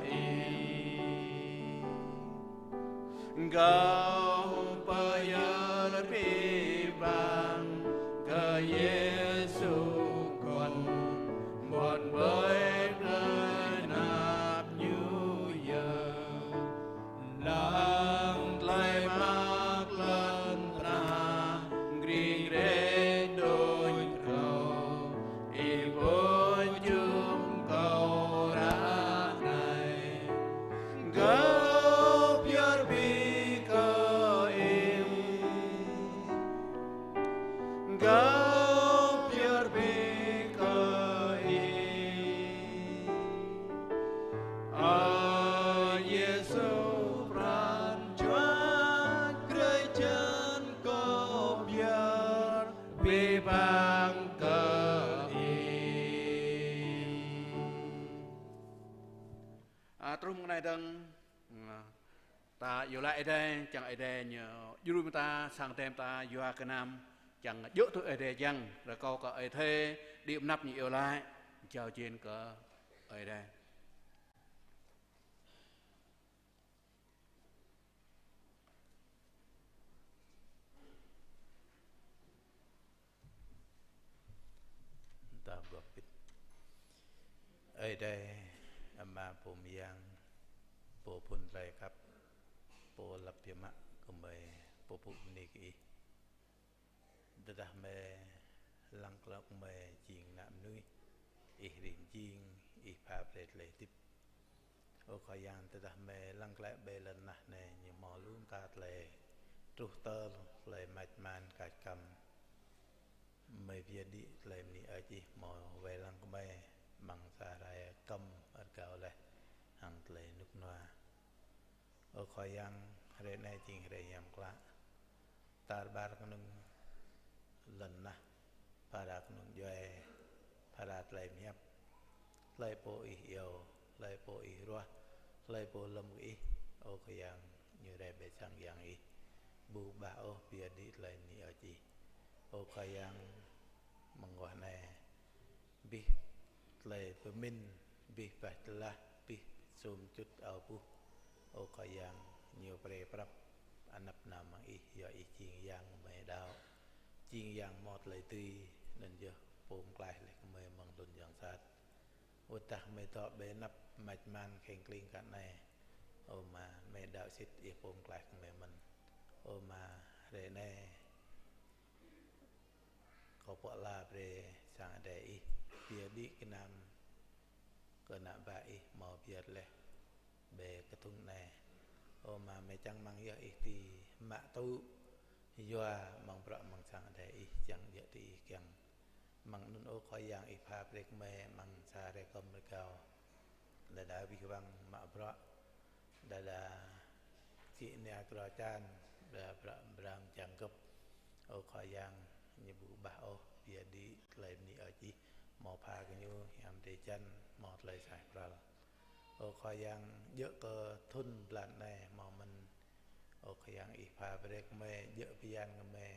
Ih. Kâo pơyơr abih bang kơ Yêsu Khua, ƀuăn ƀơi plơi anăp Ñu yơh. Lăng tơlơi mơak lŏn tơnah, gring rĕ đôč râo, Ih pô jum kâo ră anai. Kâo pơyơr bĕ kơ Ih. Kâo pơyơr bĕ kơ Ih. Ơ Yêsu pran jua, drơi jăn kâo pơyơr abih bang kơ Ih. A, truh mơ̆ng anai dơ̆ng, a, ta iâu laĭ Ơi Adai, čang Ơi Adai ñu djru mơ̆ng ta, sang tơm ta yua gơnam, čang djơ̆ tui Ơi Adai čang, rơkâo kơ Ơi Adai, đĭ mơnăp ñu iâu laĭ, jao jên kơ Ơi Adai. Ta gơ̆p bit. Ơi Adai, Ama pô mơyang, pô phŭn tơlơi khăp, pô lăp biă mă kơ gơmơi, pô pŭ bơni kơ Ih. Tơdah gơmơi lăng klă gơmơi jing ană mơnuih, Ih rĭm jing, Ih pha brơi tơlơi hơdip. Ơ Khua Yang, tơdah gơmơi lăng klă ƀơi lŏn tơnah anai ñu hmâo lu mơta tơlơi truh tơl, tơlơi mač man kač kăm. Gơmơi pơyơr đĭ tơlơi bơni hơơč Ih hmâo wai lăng gơmơi amăng sa hrơi kơm rơgao laih hăng tơlơi rơnŭk rơnua. Ơ Khua Yang, hrơi anai jing hrơi hiam klă. Tar ƀar kơnung lŏn tơnah, phara kơnung djuai, phara tơlơi pơhiăp, hlơi pô Ih iâu, hlơi pô Ih ruah, hlơi pô lŏm kơ Ih, Ơ Khua Yang, ñu rai ƀơi sang Yang Ih. Ƀu kơƀah ôh pơyơr đĭ tơlơi bơni hơơč Ih. Ơ Khua Yang, mơguah anai, abih tơlơi pơmĭn, abih bah tơlah, abih sum čut ao buh. Ơ Khua Yang, ñu brơi prăp anăp nao amăng Ih, yua Ih jing Yang gơmơi đaŏ, jing Yang hmâo tơlơi dưi, anŭn yơh pô pơklaih laih gơmơi mơ̆ng hlŭn yang sat. Wơ̆t dah gơmơi dŏ ƀơi anăp mač man kheng kling kơ anai, ơ Ama, gơmơi đaŏ sĭt Ih pô pơklaih gơmơi mơ̆n. Ơ Ama, hrơi anai, kâo pơala brơi sang Ơi Adai Ih, pơyơr đĭ gơnam kơ ană bă Ih hmâo pơyơr laih ƀơi kơthŭng anai. Ơ Ama, gơmơi čang rơmang yơh Ih dưi mă tŭ, yua amăng bruă amăng sang Ơi Adai Ih čang djơ̆ tui Ih kiăng. Amăng anŭn Ơ Khua Yang Ih pha brơi kơ gơmơi amăng sa hrơi kơm rơgao. Đơđa abih bang mă bruă, đơđa sĭ nia kro čan, đơđa bruă brang čang gơ̆p. Ơ Khua Yang, ñu ƀu kơƀah ôh pơyơr đĭ tơlơi bơni hơơč Ih hmâo pha kơ ñu hiam drơi jăn hmâo tơlơi suaih pral. Ơ Khua Yang, djơ̆ kơ thŭn blan anai hmâo mơ̆n. Ơ Khua Yang Ih pha brơi kơ gơmơi, djơ̆ bơyan kơ gơmơi,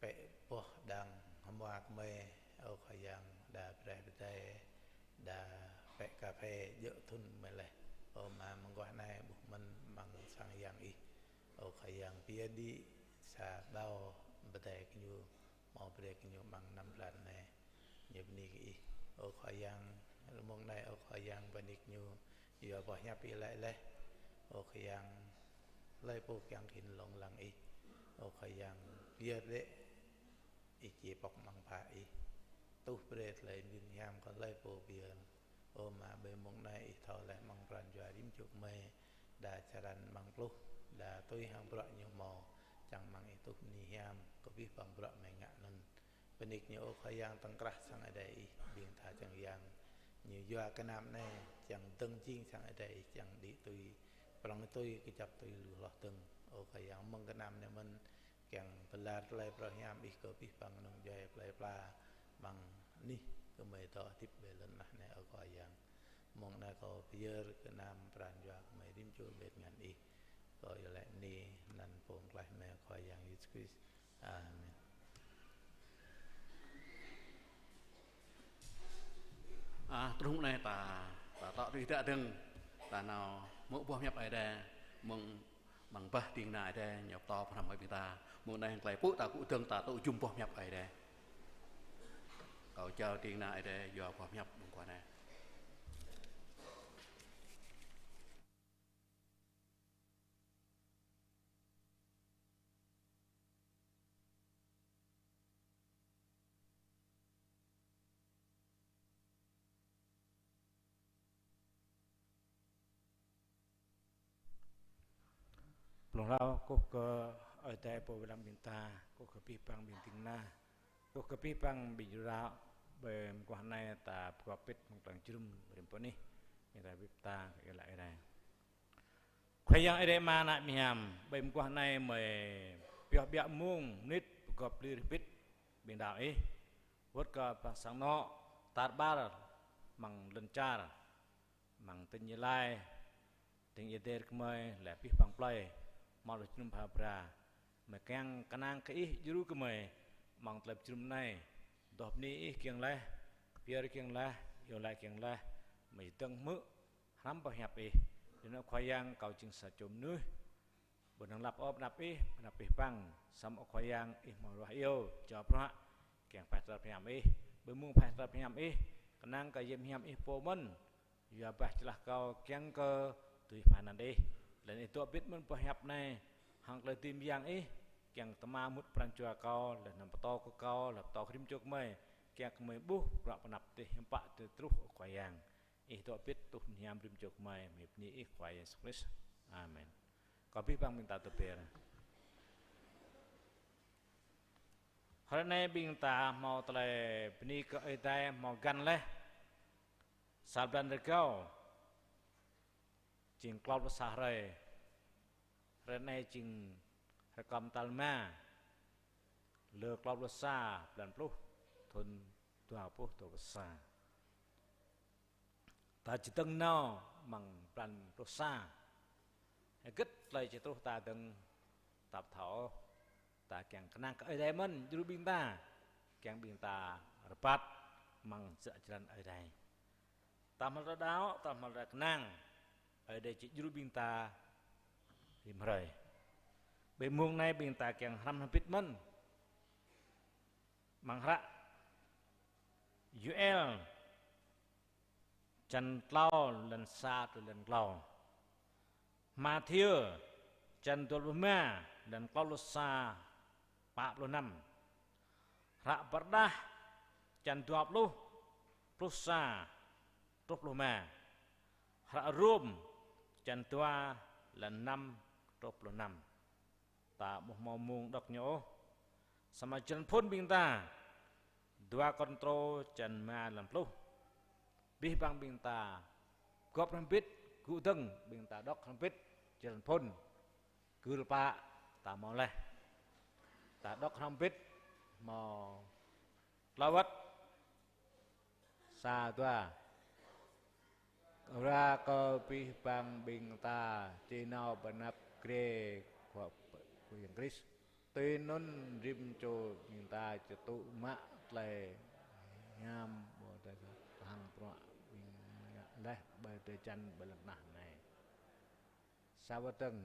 pĕ boh đang hmua kơ gơmơi, Ơ Khua Yang, đa braih pơdai, đa pĕ kaphê djơ̆ thŭn gơmơi laih. Ơ Ama, mơguah anai ƀuh mơ̆n amăng sang Yang Ih. Ơ Khua Yang, pơyơr đĭ sa ƀâo pơdai kơ ñu, hmâo brơi kơ ñu amăng năm blan anai. Ñu bơni kơ Ih. Ơ Khua Yang, rơmông anai, Ơ Khua Yang, bơni kơ ñu, yua boh hiăp Ih laĭ laih. Ơ Khua Yang, hlơi pô kiăng khĭn lông lăng Ih, Ơ Khua Yang, pơyơr đĭ Ih či pŏk amăng pha Ih. Tuh brơi tơlơi mơyun hiam kơ hlơi pô pơyơr. Ơ Ama, ƀơi mông anai Ih thâo laih amăng pran jua rĭm čô gơmơi, đa črăn amăng pluh, đa tui hăng bruă ñu hmâo, čang rơmang Ih tuh bơni hiam kơ abih bang bruă gơmơi ngă anŭn. Bơni kơ ñu, Ơ Khua Yang, tŏng krah sang Ơi Adai Ih, ƀing tha čang Yang. Ñu yua gơnam anai, čang dơ̆ng jing sang Ơi Adai Ih, čang đĭ tui, prŏng tui, kơjăp tui lu hloh dơ̆ng. Ơ Khua Yang, mơ̆ng gơnam anai mơ̆n, kiăng pơlar tơlơi phrâo hiam Ih kơ abih bang kơnung djuai plơi pla amăng anih gơmơi dŏ hơdip ƀơi lŏn tơnah anai, Ơ Khua Yang. Mông anai kâo pơyơr gơnam pran jua gơmơi rĭm čô ƀơi tơngan Ih. Kâo iâu laĭ bơni anăn Pô Pơklaih gơmơi Khua Yang Yêsu Krist. Amen. A, truh mơ̆ng anai ta, ta tŏ tui dah dơ̆ng, ta nao hmư̆ boh hiăp Ơi Adai, mơ̆ng Lăng bah ding kơna Ơi Adai ñu pơtô pơhrăm ƀing ta. Mông anai hăng tơlơi pơpŭ ta kơkuh dơ̆ng ta tŭ jum boh pơhiăp Ơi Adai. Kâo jao ding kơna Ơi Adai yua boh pơhiăp mơguah anai. Blung hlâo kơkuh kơ Ơi Adai pô wai lăng ƀing ta, kơkuh kơ abih bang ƀing ding kơna, kơkuh kơ abih bang ƀing jru đaŏ, ƀơi mơguah anai ta pơgop pĭt mơ̆ng tơlơi jơnum rĭm pơ anih, ƀing ta ƀuh ta kơ iâu laĭ Ơi Adai. Khua Yang Ơi Adai Ama ană mơhiam, ƀơi mơguah anai mơi pioh ƀiă mông mơnit pơgop lir hơbĭt ƀing đaŏ Ih. Wơ̆t kơ păng sang anŏ tar ƀar amăng lŏn čar, amăng tỉnh Gia Lai, tỉnh Ia Tơder gơmơi, laih abih bang plơi, hmâo tơlơi jơnum pha bra. Mơi kiăng kơnang kơ Ih djru gơmơi amăng tơlơi jơnum anai. Dŏ bơni Ih kiăng laih, pơyơr kiăng laih, iâu laĭ kiăng laih, mơi dơ̆ng hmư̆ hrăm boh hiăp Ih. Đơ̆ng anŭn Khua Yang kâo jing sa čô mơnuih ƀu năng lăp ôh pơ anăp Ih, pơ anăp abih bang, samơ̆ Khua Yang Ih hmâo ruah iâu, jao bruă, kiăng pơhaih tơlơi pơhiăp Ih, ƀơi mông pơhaih tơlơi pơhiăp Ih, kơnang kơ yem hiam Ih pô mơ̆n, yua bah jơlah kâo kiăng kơ tui pơanăn Ih, laih anŭn Ih dŏ hơbĭt mơ̆n boh hiăp anai, hăng tơlơi dưi mơyang Ih, kiăng tơma mŭt pran jua kâo, laih anŭn pơtô kơ kâo, laih pơtô kơ rĭm čô gơmơi, kiăng gơmơi ƀuh bruă pơanăp Ih hiư̆m pă tơl truh ơ Khua Yang. Ih dŏ hơbĭt tuh hiam rĭm čô gơmơi, mơi bơni Ih Khua Yêsu Krist. Amen. Kơ abih bang ƀing ta tơpĕr. Hrơi anai ƀing ta hmâo tơlơi bơni kơ Ơi Adai hmâo găn laih sa blan rơgao. Jing klâo pluh sa hrơi. Hrơi anai jing hrơi kơm tal rơma. Lơ klâo pluh sa blan pluh thŭn dua rơbâo dua pluh sa. Ta či dơ̆ng nao amăng blan pluh sa. Hơget tơlơi či truh ta dơ̆ng ta ƀu thâo. Ta kiăng kơnang kơ Ơi Adai mơ̆n djru ƀing ta. Kiăng ƀing ta rơbat amăng jơlan Ơi Adai. Ta hmâo tơlơi đaŏ, ta hmâo tơlơi kơnang. Ơi Adai či djru ƀing ta rĭm hrơi. Ƀơi mông anai ƀing ta kiăng hrăm hơbĭt mơ̆n. Amăng hră Yôel čăn klâo, lăn sa truh lăn klâo. Mathiơ čăn dua pluh rơma, lăn klâo pluh sa, pă pluh năm. Hră Pơrơđah čăn dua pluh, pluh sa truh pluh rơma. Hră Rôm čăn dua, lăn năm truh pluh năm. Ta ƀu hmâo mông đŏk ñu ôh. Samơ̆ jơlan phŭn ƀing ta, dua Kôrintô čăn rơma lăn pluh. Abih bang ƀing ta gŏp hrŏm hơbĭt, gŭ dơ̆ng ƀing ta đŏk hrŏm hơbĭt jơlan phŭn. Gưl pă ta hmâo laih. Ta đŏk hrŏm hơbĭt hmâo tlâo wơ̆t. Sa dua. Ruah kơ abih bang ƀing ta či nao pơ anăp grê Khua, Khua Yang Krist. Tui anŭn rĭm čô ƀing ta či tŭ mă tơlơi hiam ƀôdah hăng bruă ƀing ngă laih ƀơi drơi jan ƀơi lŏn tơnah anai. Sa wơ̆t dơ̆ng,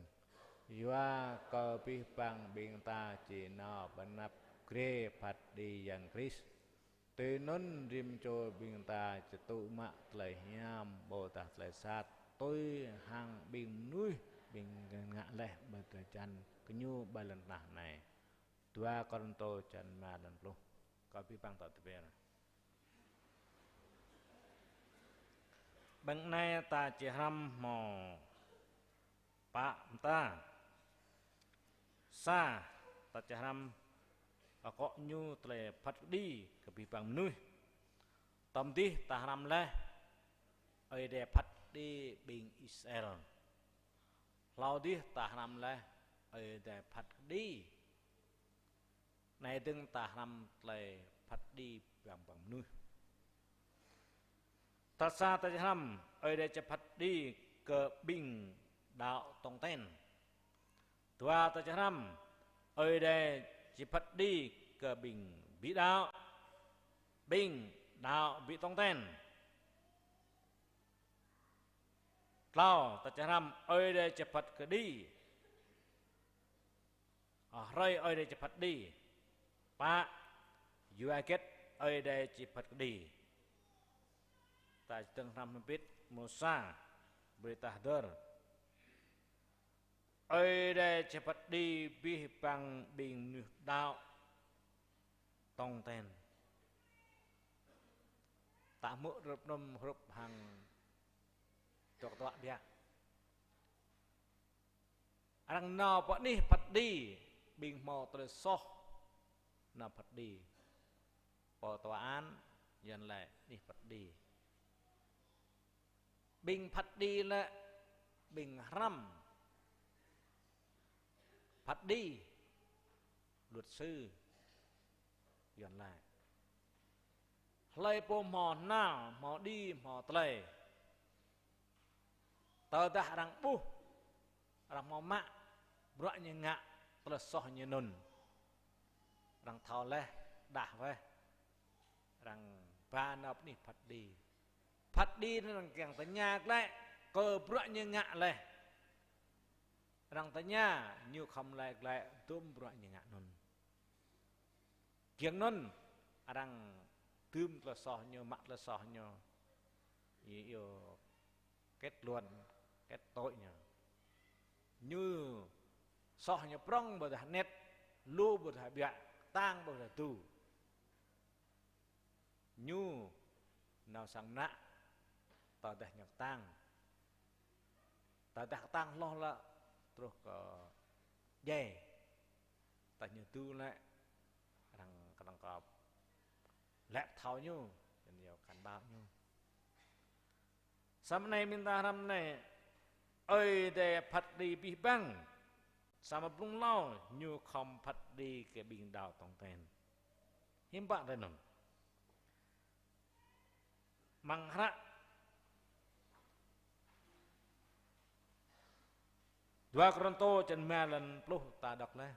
yua kơ abih bang ƀing ta či nao pơ anăp grê phat kơđi Yang Krist. Tui anŭn rĭm čô ƀing ta či tŭ mă tơlơi hiam ƀôdah tơlơi sat tui hăng ƀing mơnuih ƀing ngă laih ƀơi drơi jan kơ ñu ƀơi lŏn tơnah anai. Dua Kôrintô čăn rơma lăn pluh. Kơ abih bang ta tơpĕr. Ƀing anai ta či hrăm hmâo pă mơta. Sa, ta či hrăm akŏ ñu tơlơi phat kơđi kơ abih bang mơnuih. Tơm dih ta hrăm laih Ơi Adai phat kơđi ƀing Israel. Hlâo dih ta hrăm laih Ơi Adai phat kơđi. Anai dơ̆ng ta hrăm tơlơi phat kơđi bang bang mơnuih. Tal sa ta či hrăm Ơi Adai či phat kơđi kơ ƀing đaŏ tong ten. Dua ta či hrăm Ơi Adai či phat kơđi kơ ƀing ƀu đaŏ, ƀing đaŏ ƀu tong ten. Tlâo, ta či hrăm Ơi Adai či phat kơđi Hrơi Ơi Adai či phat kơđi. Pă, yua hơget Ơi Adai či phat kơđi? Ta či dơ̆ng hrăm hơbĭt mrô sa, brơi ta hơdơr. Ơi Adai či phat kơđi abih bang ƀing mơnuih đaŏ tong ten. Ta hmư̆ hrup anŭn hrup hăng dŏ kơtuă biă. Arăng nao pơ anih phat kơđi, ƀing hmâo tơlơi soh nao phat kơđi. Pơ tòa án, Yuan laĭ anih phat kơđi. Ƀing phat kơđi lĕ ƀing hrăm phat kơđi, luật sư, Yuan laĭ. Hlơi pô hmâo nao, hmâo đĭ, hmâo tơlơi, tơdah arăng ƀuh, arăng hmâo mă bruă ñu ngă, tơlơi soh ñu anŭn, arăng thâo laih, đah wơh, arăng ba nao pơ anih phat kơđi. Phat kơđi anŭn arăng kiăng tơña glaĭ kơ bruă ñu ngă laih. Arăng tơña, ñu khŏm laĭ glaĭ dôm bruă ñu ngă anŭn. Giŏng anŭn arăng dưm tơlơi soh ñu, mă tơlơi soh ñu, ñu iâu kết luận, kết tội ñu. Ñu soh ñu prŏng ƀôdah anet, lu ƀôdah ƀiă, kơtang ƀôdah tŭ. Ñu nao sang mơnă, tơdah ñu kơtang. Tơdah kơtang hloh lĕ truh kơ djai. Tơdah ñu tŭ lĕ arăng kơnơ̆ng kơ lĕ thâo ñu, ñu iâu cảnh báo ñu. Samơ̆ anai ƀing ta hrăm anai, Ơi Adai phat kơđi abih bang. Samơ̆ blung hlâo ñu khŏm phat kơđi kơ ƀing đaŏ tong ten. Hiư̆m pă tui anŭn? Amăng hră dua Kôrintô črăn rơma, lăn pluh ta đŏk laih.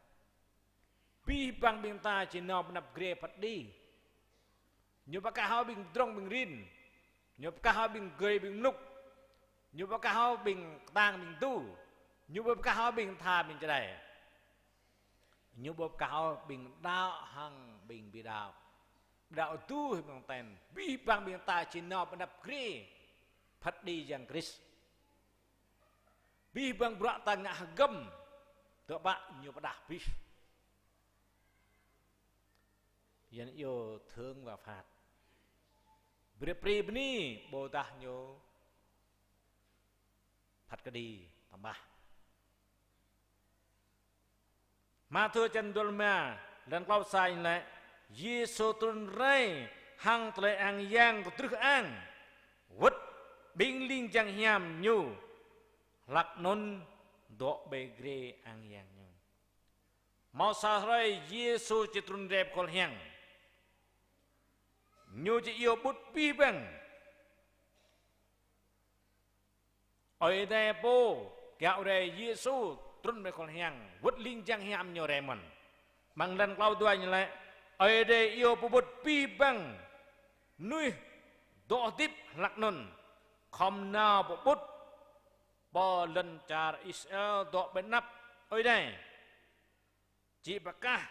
Abih bang ƀing ta či nao pơ anăp grê phat kơđi. Ñu pơkah hŏ ƀing pơdrŏng ƀing rin. Ñu pơkah hŏ ƀing gơi ƀing mlŭk. Ñu pơkah hŏ ƀing kơtang ƀing tŭ. Ñu pơkah hŏ ƀing tha ƀing čơđai. Ñu pơkah hŏ ƀing đaŏ hăng ƀing ƀu đaŏ. Đaŏ tŭ hăng ƀing ten. Abih bang ƀing ta či nao pơ anăp grê phat kơđi Yang Krist. Abih bang bruă ta ngă hơgŏm, tơpă ñu pơđah abih. Yuan iâu thưởng và phạt. Brơi bơni ƀôdah ñu phat kơđi tơmbah. Mathiơ črăn dua pluh rơma, lăn klâo sa ñu laĭ: Yêsu trŭn rai hăng tơlơi ang yang kơdrưh ang, wơ̆t ƀing ling jang hiam ñu hlak anŭn dŏ ƀơi grê ang yang ñu. Hmâo sa hrơi Yêsu či trŭn rai pơ khul hiăng. Ñu či iâu pơƀut abih bang. Ơi Adai pô kiaŏ rai Yêsu trŭn rai khul hiăng, wơ̆t ling jang hiam ñu rai mơ̆n. Amăng lăn klâo dua ñu laĭ: Ơi Adai iâu pơƀut abih bang mơnuih dŏ hơdip hlak anŭn, khŏm nao pơƀut pơ lŏn čar Israel dŏ ƀơi anăp Ơi Adai. Či pơkah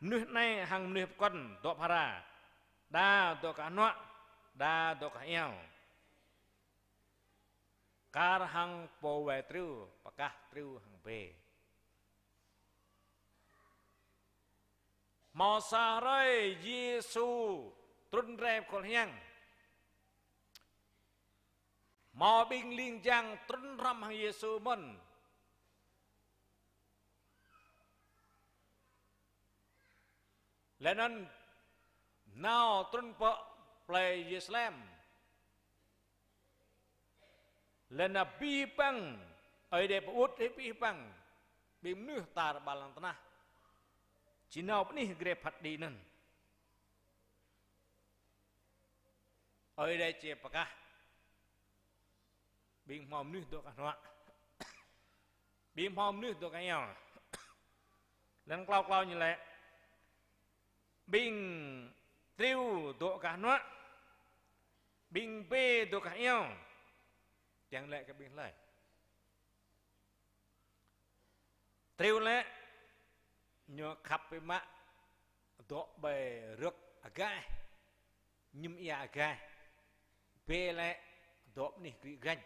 mơnuih anai hăng mơnuih pơkŏn dŏ phara, đa dŏ kah hnuă, đa dŏ kah iâo. Kar hăng pô wai triu, pơkah triu hăng bê. Hmâo sa hrơi Yêsu trŭn rai pơ khul hiăng. Hmâo ƀing ling jang trŭn hrŏm hăng Yêsu mơ̆n. Laih anŭn nao trŭn pơ plei Yêrusalem. Laih anŭn abih bang, Ơi Adai pơƀut abih bang ƀing mơnuih tar ƀar lŏn tơnah či nao pơ anih grê phat kơđi anŭn. Ơi Adai či pơkah ƀing hmâo mơnuih dŏ kah hnuă, ƀing hmâo mơnuih dŏ kah iâo. Lăn klâo klâo ñu laĭ: ƀing triu dŏ kah hnuă, ƀing bê dŏ kah iâo. Kiăng laĭ kơ ƀing hlơi? Triu laĭ: Ñu khăp biă mă dŏ ƀơi rơ̆k agaih, mơñum ia agaih. Bê lĕ dŏ anih gri gañ.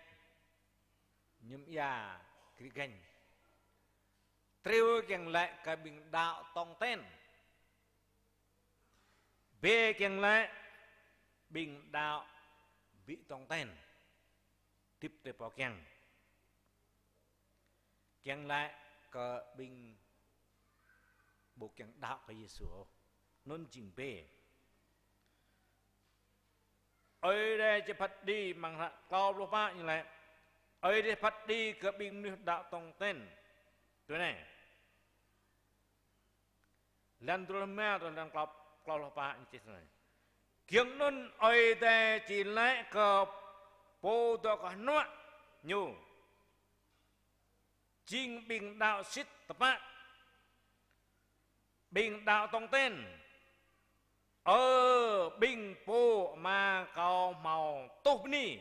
Mơñum ia gri gañ. Triu kiăng lĕ kơ ƀing đaŏ tong ten. Bê kiăng lĕ ƀing đaŏ ƀu tong ten. Hơdip tơpă kiăng. Kiăng lĕ kơ ƀing ƀu kiăng đaŏ kơ Yêsu. Anŭn jing bê. Ơi Adai či phat kơđi amăng hră klâo pluh pă ñu lĕ: Ơi Adai phat kơđi kơ ƀing mơnuih đaŏ tong ten. Tui anai. Lăn dua pluh rơma truh lăn klâo, klâo pluh pă ñu čih tui anai: Giŏng anŭn Ơi Adai či lĕ kơ pô dŏ kơnuă ñu, jing ƀing đaŏ sĭt tơpă, ƀing đaŏ tong ten. Ơ ƀing pô Ama Kâo hmâo tuh bơni,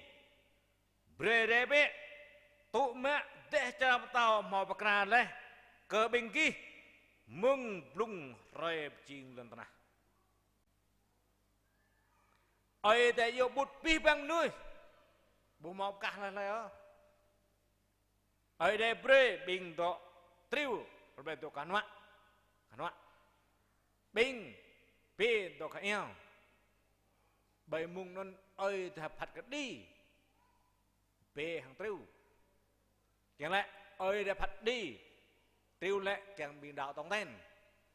brơi rai bĕ, tŭ mă dêh čar pơtao hmâo pơkra laih kơ ƀing gih mơ̆ng blung hrơi pơjing lŏn tơnah. Ơi Adai iâu ƀut abih bang mơnuih, ƀu hmâo pơkah laih laih ôh. Ơi Adai brơi ƀing dŏ triu, rơbeh dŏ kơnuă, kơnuă. Ƀing bê dŏ kơ iâu. Ƀơi mông anŭn Ơi Adai phat kơđi bê hăng triu. Kiăng lĕ Ơi Adai phat kơđi, triu lĕ kiăng ƀing đaŏ tong ten,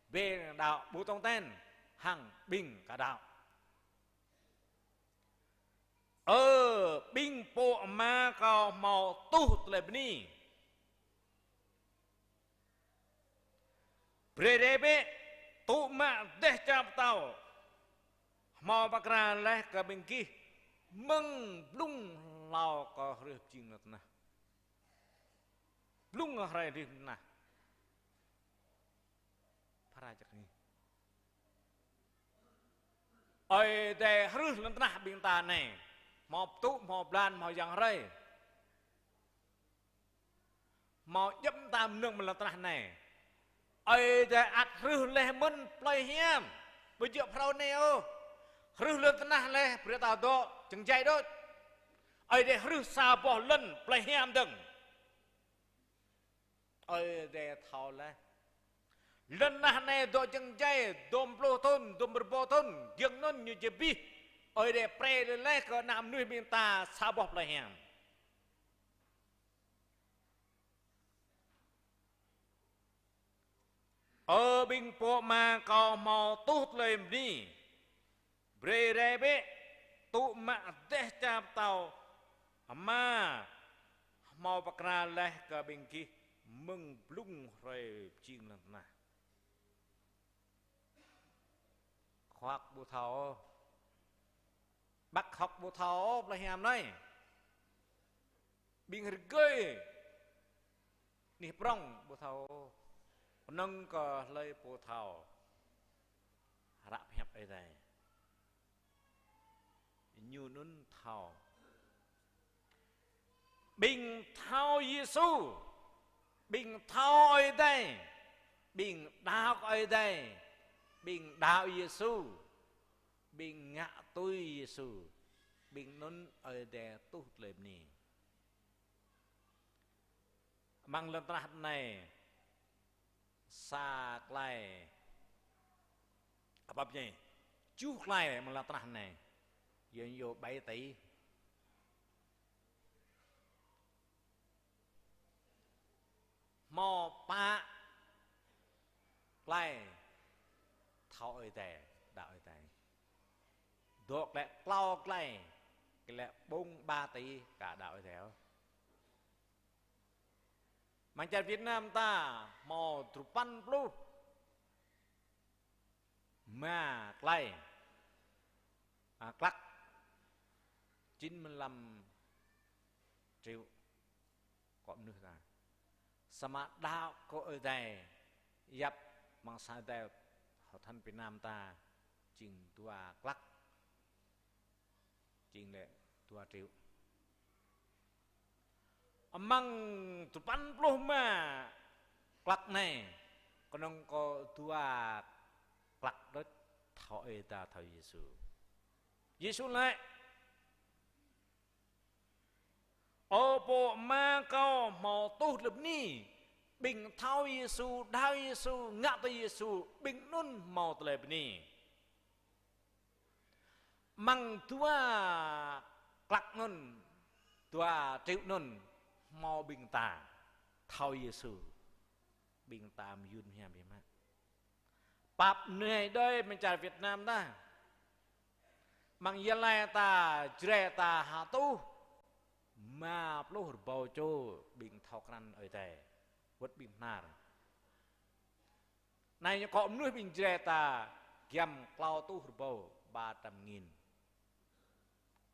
bê đaŏ ƀu tong ten, hăng ƀing ka đaŏ. Ơ ƀing pô Ama Kâo hmâo tuh tơlơi bơni, brơi rai bĕ, tŭ mă dêh čar pơtao hmâo pơkra laih kơ ƀing gih mơ̆ng blung hlâo kơ hrơi pơjing lŏn tơnah. Blung hrơi pơjing lŏn tơnah. Phara čăk ni. Ơi Adai hrưh lŏn tơnah ƀing ta anai. Hmâo pơtŭ, hmâo blan, hmâo yang hrơi. Hmâo djŏp mơta mơnơ̆ng amăng lŏn tơnah anai. Ơi Adai ăt hrưh laih mơ̆n plơi hiam. Ƀu djơ̆ phrâo anai ôh. Hrưh lŏn tơnah laih, brơi ta dŏ jơngjai đôč. Ơi Adai hrưh sa boh lŏn plơi hiam dơ̆ng. Ơi Adai thâo laih. Lŏn tơnah anai dŏ jơngjai, dôm pluh thŭn, dôm rơbâo thŭn, giŏng anŭn ñu či abih. Ơi Adai brơi laih kơ ană mơnuih ƀing ta sa boh plơi hiam. Ơ ƀing pô Ama Kâo hmâo tuh tơlơi bơni, brơi rai bĕ, tŭ mă dêh čar pơtao Ama hmâo pơkra laih kơ ƀing gih mơ̆ng blung hrơi pơjing lŏn tơnah. Khua ƀu thâo ôh. Bác học ƀu thâo ôh plơi hiam anai. Ƀing rơgơi anih prŏng ƀu thâo ôh. Kơnơ̆ng kơ hlơi pô thâo hră pơhiăp Ơi Adai. Ñu anŭn thâo. Ƀing thâo Yêsu, ƀing thâo Ơi Adai, ƀing đaŏ Ơi Adai, ƀing đaŏ Yêsu, ƀing ngă tui Yêsu, ƀing anŭn Ơi Adai tuh tơlơi bơni. Amăng lŏn tơnah anai, sa klai, apa pơñai, tơjuh klai amăng lŏn tơnah anai, yua ñu bảy tỷ. Hmâo pă klai thâo Ơi Adai, đaŏ Ơi Adai. Dŏ klĕ klâo klai, klĕ ƀơ̆ng ba tỷ ka đaŏ Ơi Adai. Amăng čar Việt Nam ta hmâo duapăn pluh rơma klai, a, klăk, chín mươi lăm triệu kơ mơnuih ta. Samơ̆ đaŏ kơ Ơi Adai, yap amăng sa Ơi Adai, hội thánh Việt Nam ta jing dua klăk, jing lĕ dua triệu. Amăng duapăn pluh rơma klăk anai, Kơnơ̆ng kơ dua klăk đôč thâo Ơi Adai, thâo Yêsu. Yêsu laĭ: Ơ pô Ama Kâo hmâo tuh tơlơi bơni. Ƀing thâo Yêsu, đaŏ Yêsu, ngă tui Yêsu, ƀing anŭn hmâo tơlơi bơni. Amăng dua klăk anŭn, dua triệu anŭn, hmâo ƀing ta thâo Yêsu, ƀing ta mơyŭn hiam biă mă. Pap nai đơi mơ̆ng čar Việt Nam ta. Amăng Gia Lai ta, Jrai ta, ha rơtuh rơma pluh rơbâo čô ƀing thâo krăn Ơi Adai, wơ̆t ƀing Bơhnar. Anai ñu akŏ mơnuih ƀing Jrai ta giăm klâo rơtuh rơbâo, ba trăm nghìn.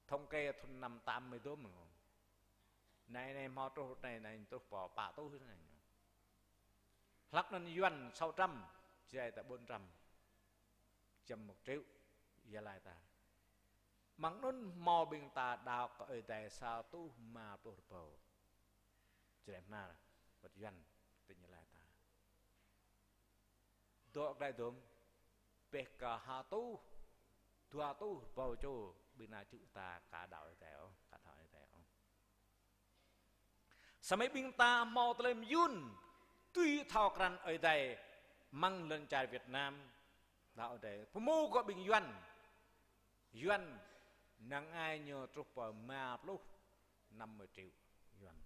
Thống kê thun năm tám mươi dôm. Anai, anai hmâo truh, anai, anai truh pơ pă rơtuh anai. Hlăk anŭn Yuan sáu trăm, Jrai ta bốn trăm. Giăm một triệu, Gia Lai ta. Amăng anŭn hmâo ƀing ta đaŏ kơ Ơi Adai sa rơtuh rơma pluh rơbâo. Jrai, Bơhnar, wơ̆t Yuan, tỉnh Gia Lai ta. Dŏ glaĭ dôm, bĕ kơ ha rơtuh, dua rơtuh rơbâo čô ƀing ană čư̆ ta ka đaŏ Ơi Adai ôh, ka thâo Ơi Adai ôh. Samơ̆ ƀing ta hmâo tơlơi mơyŭn dưi thâo krăn Ơi Adai amăng lŏn čar Việt Nam, đaŏ Ơi Adai. Pơhmu kơ ƀing Yuan. Yuan năng ai ñu truh pơ rơma pluh, năm mươi triệu Yuan.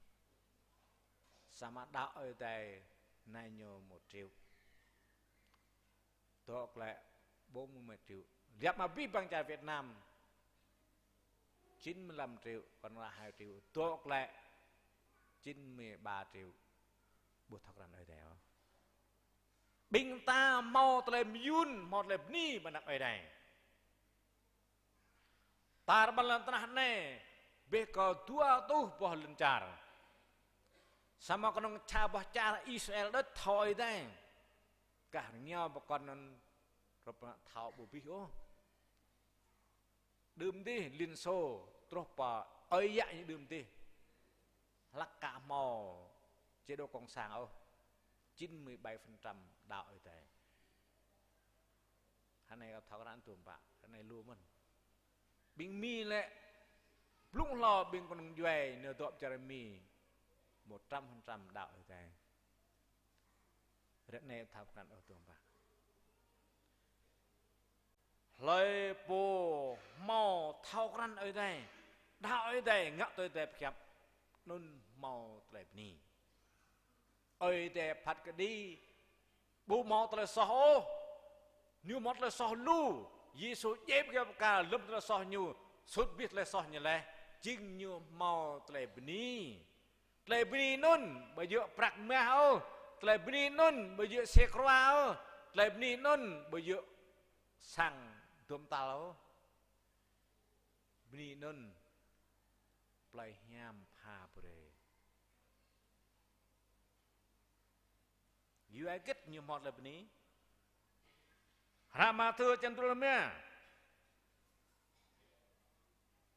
Samơ̆ đaŏ Ơi Adai năng ai ñu một triệu. Dŏ glaĭ bốn mươi triệu. Liăp mă abih bang čar Việt Nam, chín mươi lăm triệu, còn lại hai triệu. Dŏ glaĭ chín mươi ba triệu. Ƀu thâo krăn Ơi Adai ôh. Ƀing ta hmâo tơlơi mơyŭn, hmâo tơlơi bơni mơ̆ng anăp Ơi Adai. Tar ƀar lŏn tơnah anai, bĕ kơ dua rơtuh boh lŏn čar. Samơ̆ kơnơ̆ng sa boh čar Israel đôč thâo Ơi Adai. Gah rơngiao pơkŏn anŭn, rơp thâo ƀu abih ôh. Đưm dih Liên Xô truh pơ ơi yă ñu đưm dih. Hlăk ka hmâo chế độ cộng sản ôh, chín mươi bảy phần trăm đaŏ Ơi Adai. Hrơi anai kâo thâo krăn tơm pă, hrơi anai lu mơ̆n. Ƀing Mi lĕ, blung hlâo ƀing kơnung djuai nao dŏ čar Mi, một trăm phần trăm đaŏ Ơi Adai. Hrơi anai thâo krăn ôh tơm pă. Hlơi pô hmâo thâo krăn Ơi Adai, đaŏ Ơi Adai, ngă tui Ơi Adai pơhiăp, anŭn hmâo tơlơi bơni. Ơi Adai phat kơđi, ƀu hmâo tơlơi soh ôh. Ñu hmâo tơlơi soh lu. Yêsu djai ƀơi kơyâo bơkal, lơ̆m tơlơi soh ñu, sut abih tơlơi soh ñu laih, jing ñu hmâo tơlơi bơni. Tơlơi bơni anŭn ƀu djơ̆ prăk mah ôh. Tơlơi bơni anŭn ƀu djơ̆ xe krua ôh. Tơlơi bơni anŭn ƀu djơ̆ sang dôm tal ôh. Bơni anŭn plơi hiam pha brơi. Yua hơget ñu hmâo tơlơi bơni? Hră Mathiơ črăn dua pluh rơma.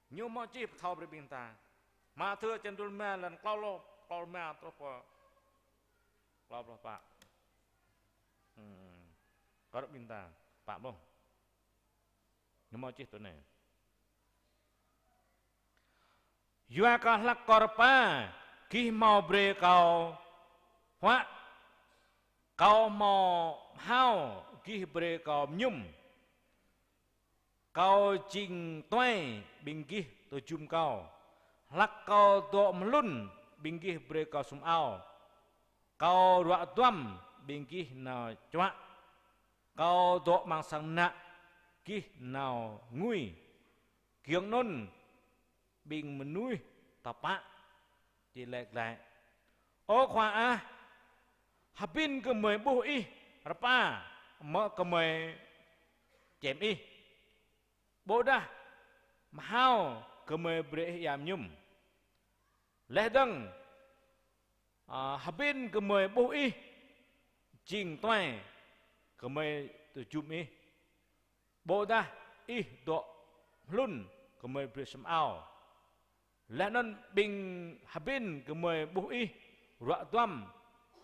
Ñu hmâo čih pơthâo brơi ƀing ta. Mathiơ črăn dua pluh rơma, lăn klâo pluh, klâo pluh rơma truh pơ klâo pluh pă. Hmm. Kơ ƀing ta, pă pluh. Ñu hmâo čih tui anai. Yua kơ hlăk kâo rơpa, gih hmâo brơi kâo huă, kâo hmâo hmao, gih brơi kâo mơñum, kâo jing tuai, ƀing gih tơjum kâo, hlăk kâo dŏ mơhlŭn, ƀing gih brơi kâo sum ao, kâo ruă duăm, ƀing gih nao čuă, kâo dŏ amăng sang mơnă, gih nao ngui. Giŏng anŭn ƀing mơnuih tơpă či laĭ glaĭ: Ơ Khua ah, hơbĭn gơmơi ƀuh ih rơpa, mơ̆ gơmơi čem ih? Ƀôdah mơhao, gơmơi brơi ih ia mơñum? Laih dơ̆ng, a, hơbĭn gơmơi ƀuh ih jing tuai, gơmơi tơjum ih? Ƀôdah ih dŏ mơhlŭn, gơmơi brơi sum ao? Laih anŭn ƀing hơbĭn gơmơi ƀuh ih ruă duăm,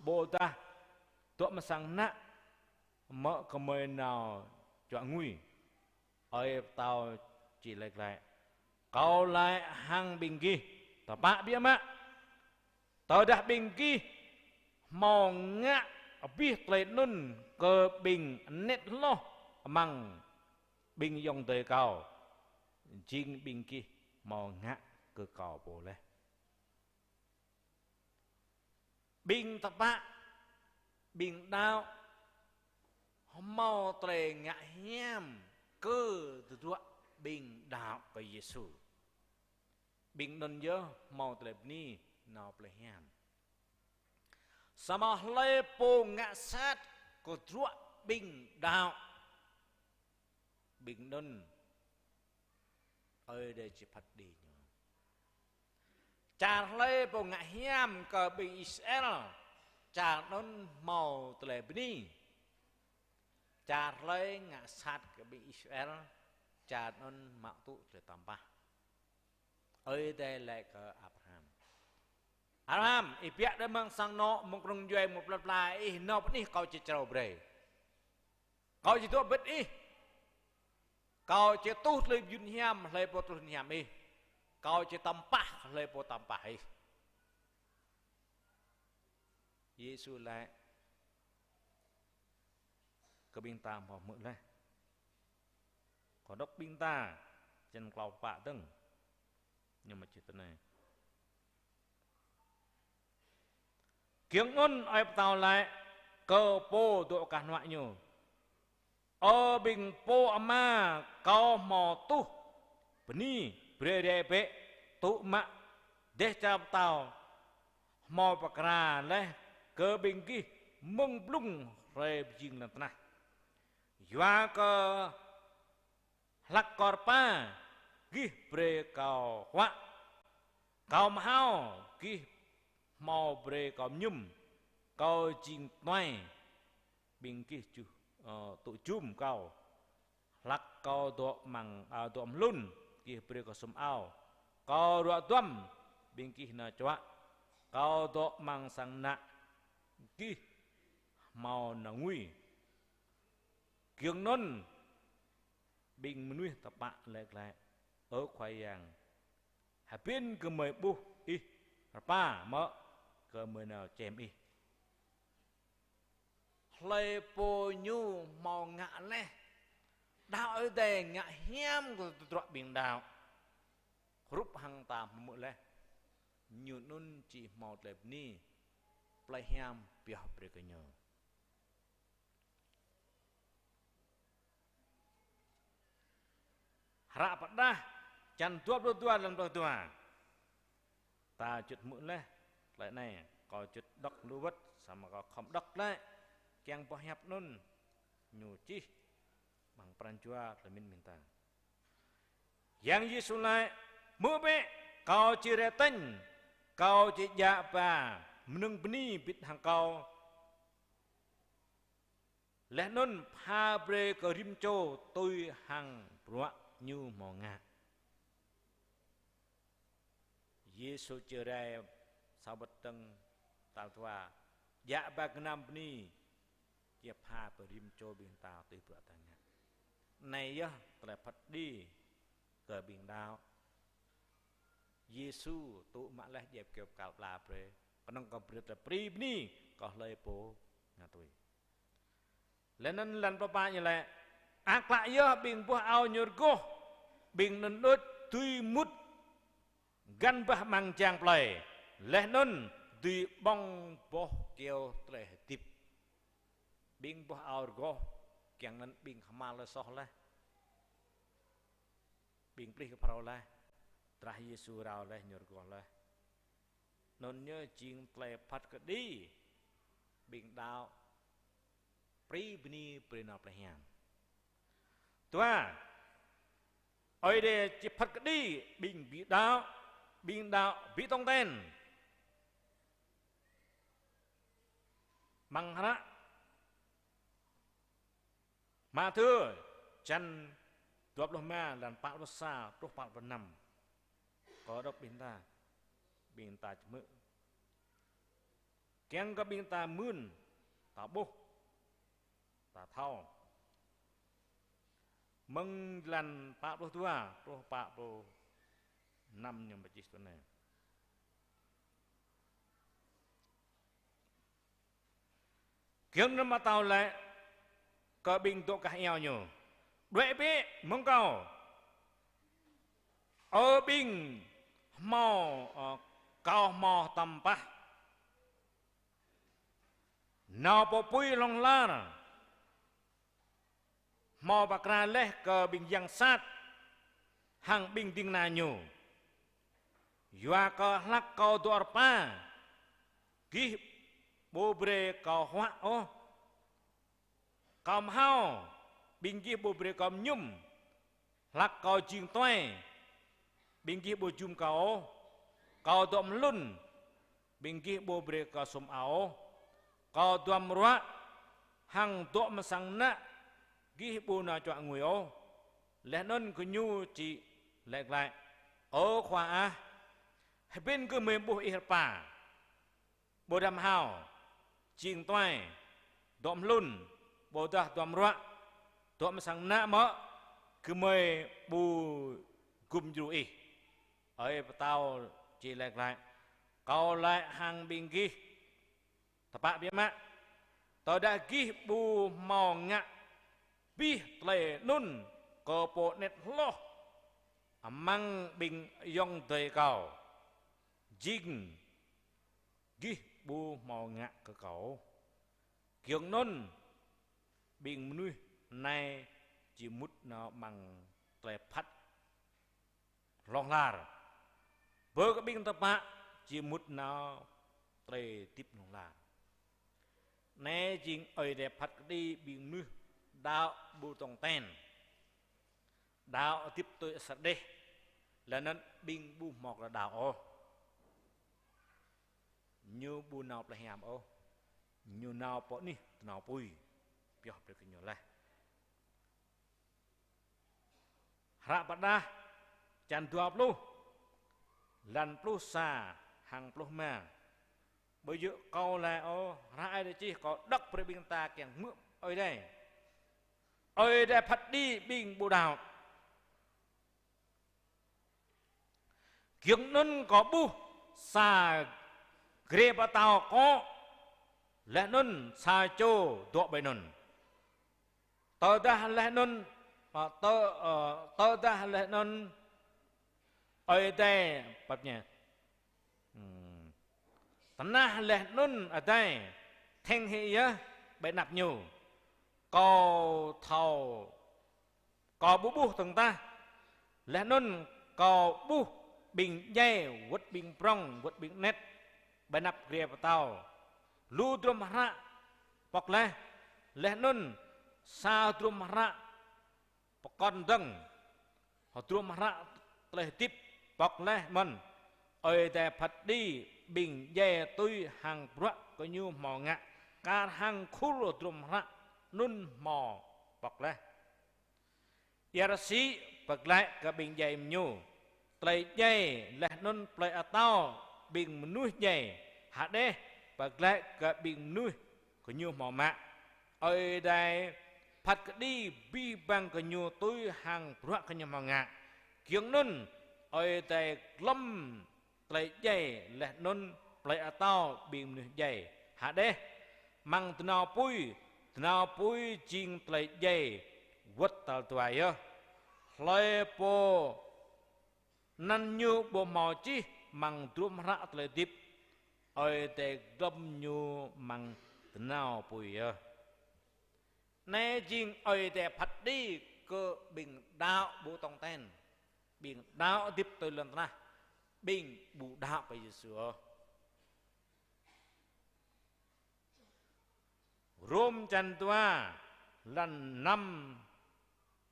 ƀôdah dŏ amăng sang ană, mơ̆ gơmơi nao čuă ngui. Ơi pơtao či laĭ glaĭ: Kâo laĭ hăng ƀing gih, tơpă biă mă, tơdah ƀing gih hmâo ngă abih tơlơi anŭn kơ ƀing anet hloh amăng ƀing ayŏng adơi kâo, jing ƀing gih hmâo ngă kơ kâo pô laih. Ƀing tơpă, ƀing đaŏ, hmâo tơlơi ngă hiam kơ tơdruă ƀing đaŏ kơ Yêsu. Ƀing anŭn yơh hmâo tơlơi bơni nao plei hiam. Samơ̆ hlơi pô ngă sat kơ tơdruă ƀing đaŏ, ƀing anŭn Ơi Adai či phat kơđi ñu. Čar hlơi pô ngă hiam kơ ƀing Israel, čar anŭn hmâo tơlơi bơni. Čar hlơi ngă sat kơ ƀing Israel, čar anŭn mă tŭ tơlơi tơmpah. Ơi Adai laĭ kơ Abraham: Abraham, ih bă đơi amăng sang anŏ, mơ̆ng kơnung djuai, mơ̆ng plơi pla, ih nao pơ anih kâo či črâo brơi. Kâo či dŏ hơbĭt ih. Kâo či tuh tơlơi mơyŭn hiam hlơi pô tuh hiam ih. Kâo či tơmpah hlơi pô tơmpah ih. Yêsu laĭ kơ ƀing ta hmâo hmư̆ laih. Kâo đŏk ƀing ta, črăn klâo pă dơ̆ng. Ñu mă čih tui anai. Giŏng anŭn ơi pơtao laĭ kơ pô dŏ kah hnuă ñu: Ơ ƀing pô ama, kâo hmâo tuh bơni brơi rai bĕ, tŭ mă dêh čar pơtao hmâo pơkra laih kơ ƀing gih mơ̆ng blung hrơi pơjing lŏn tơnah. Yua kơ hlăk kâo rơpa, gih brơi kâo huă. Kâo mơhao, gih hmâo brơi kâo mơñum. Kâo jing tơnuai, ƀing gih juh, ơ, tŭ jum kâo. Hlăk kâo dŏ amăng, ơ, dŏ amăng hlŭn, gih brơi kâo sum ao. Kâo ruă duăm, ƀing gih nao čuă. Kâo dŏ amăng sang ană, gih hmâo nao ngui. Giŏng anŭn ƀing mơnuih tơpă laĭ glaĭ: Ơ Khua Yang, hơbĭn gơmơi ƀuh ih rơpa mơ̆ gơmơi nao čem ih. Hlơi pô ñu hmâo ngă laih, đaŏ Ơi Adai ngă hiam kơ tơdruă ƀing đaŏ, hrup hăng ta hmư̆ laih, ñu anŭn či hmâo tơlơi bơni, plei hiam pioh brơi kơ ñu. Hră Pơđah, črăn dua pluh dua, lăn pluh dua. Ta čŭt hmư̆ laih tơlơi anai, kâo čŭt đŏk lu wơ̆t, samơ̆ kâo khŏm đŏk glaĭ, kiăng boh hiăp anŭn ñu čih amăng pran jua tơlơi mĭn ƀing ta. Yang Yêsu laĭ: Hmư̆ bĕ, kâo či rai tañ, kâo či djă ba mơnơ̆ng bơni bĭt hăng kâo, laih anŭn pha brơi kơ rĭm čô tui hăng bruă ñu hmâo ngă. Yêsu či rai sa wơ̆t dơ̆ng tal dua, djă ba gơnam bơni, či pha brơi rĭm čô ƀing ta tui bruă ta ngă. Anai yơh tơlơi phat kơđi kơ ƀing đaŏ. Yêsu tŭ mă laih djai kơyâo kal pla brơi, kơnơ̆ng kơ brơi tơlơi prĭ bơni kơ hlơi pô ngă tui. Laih anŭn lăn pluh pă ñu laĭ: Ăt klă yơh ƀing boh ao ñu rơgoh, ƀing anŭn đôč dưi mŭt găn bah amăng jang plơi, laih anŭn dưi ƀơ̆ng boh kơyâo tơlơi hơdip. Ƀing boh ao rơgoh, kiăng anŭn ƀing kơhma̱l soh laih. Ƀing plih kơ phrâo laih, drah Yêsu rao laih, ñu rơgoh laih. Anŭn ñu jing tơlơi phat kơđi ƀing đaŏ, prĭ bơni brơi nao plei hiam. Dua, Ơi Adai či phat kơđi ƀing ƀu đaŏ, ƀing đaŏ ƀu tong ten. Amăng hră Mathiơ, črăn dua pluh rơma, lăn pă pluh sa truh pă pluh năm. Kâo đŏk ƀing ta, ƀing ta či hmư̆. Kiăng kơ ƀing ta mưn, ta ƀuh, ta thâo. Mơ̆ng jơlan pă pluh dua truh pă pluh năm ñu pơčih tui anai. Giŏng anŭn pơtao laĭ kơ ƀing dŏ gah iao ñu: Đuaĭ bĕ mơ̆ng kâo, ơ ƀing hmâo, ơ, kâo hmâo tơm pah, nao pơ apui hlŏng lar, hmâo pơkra laih kơ ƀing yang sat hăng ƀing ding kơna ñu. Yua kơ hlak kâo dŏ rơpa, gih ƀu brơi kâo huă ôh. Kâo mơhao, ƀing gih ƀu brơi kâo mơñum. Hlak kâo jing tuai, ƀing gih ƀu jum kâo ôh. Kâo dŏ mơhlŭn, ƀing gih ƀu brơi kâo sum ao ôh. Kâo duam ruă hăng dŏ mơsăng mơnă, gih ƀu nao čuă ngui ôh. Laih anŭn gơñu či laĭ glaĭ: Ơ Khua ah, hơbĭn gơmơi ƀuh ih rơpa, ƀôdah mơhao, jing tuai, dŏ mơhlŭn, ƀôdah duam ruă, dŏ mơsăng mơnă mơ̆ gơmơi ƀu gum djru ih? Ơi pơtao či laĭ glaĭ: Kâo laĭ hăng ƀing gih tơpă biă mă, tơdah gih ƀu hmâo ngă abih tơlơi anŭn kơ pô anet hloh amăng ƀing ayŏng adơi kâo, jing gih ƀu hmâo ngă kơ kâo. Giŏng anŭn ƀing mơnuih anai či mŭt nao amăng tơlơi phat hlŏng lar. Bơ kơ ƀing tơpă či mŭt nao tơlơi hơdip hlŏng lar. Anai jing Ơi Adai phat kơđi ƀing mơnuih đaŏ ƀu tong ten, đaŏ hơdip tui asar đeh, laih anŭn ƀing ƀu hmâo kơ đaŏ ôh. Ñu ƀu nao plơi hiam ôh. Ñu nao pơ anih tơnao apui, pioh brơi kơ ñu laih. Hră Pơrơđah, čăn dua pluh, lan pluh sa hăng pluh rơma. Ƀu djơ̆ kâo laĭ ôh, hră Ơi Adai čih, kâo đŏk brơi ƀing ta kiăng hmư̆ Ơi Adai. Ơi Adai phat kơđi ƀing ƀu đaŏ. Giŏng anŭn kâo ƀuh sa grê pơtao kŏ, laih anŭn sa čô dŏ ƀơi anŭn. Tơdah laih anŭn, ơ, tơ-, ơ, tơdah laih anŭn Ơi Adai, pap ñe. Hmm. Tơnah laih anŭn adai theng hĭ yơh ƀơi anăp ñu. Kâo thâo, kâo ƀu ƀuh tơ̆ng tah. Laih anŭn kâo ƀuh ƀing djai wơ̆t ƀing prŏng, wơ̆t ƀing anet ƀơi anăp grê pơtao. Lu hơdrôm hră pŏk laih. Laih anŭn sa hơdrôm hră pơkŏn dơ̆ng, hơdrôm hră tơlơi hơdip pŏk laih mơ̆n. Ơi Adai phat kơđi ƀing djai tui hăng bruă gơñu hmâo ngă, kar hăng khul hơdrôm hră anŭn hmâo pŏk laih. Ia rơsĭ pơglaĭ kơ ƀing djai ñu tơlơi djai, laih anŭn plơi atâo ƀing mơnuih djai, Hades pơglaĭ kơ ƀing mơnuih gơñu hmâo mă. Ơi Adai phat kơđi abih bang gơñu tui hăng bruă gơñu hmâo ngă. Giŏng anŭn Ơi Adai glŏm tơlơi djai laih anŭn plơi atâo ƀing mơnuih djai, Hades, amăng tơnao apui. Tơnao apui jing tơlơi djai wơ̆t tal dua yơh. Hlơi pô anăn ñu ƀu hmâo čih amăng hơdrôm hră tơlơi hơdip, Ơi Adai glŏm ñu amăng tơnao apui yơh. Anai jing Ơi Adai phat kơđi kơ ƀing đaŏ ƀu tong ten, ƀing đaŏ hơdip tui lŏn tơnah, ƀing ƀu đaŏ kơ Yêsu ôh. Rôm čăn dua, lan năm,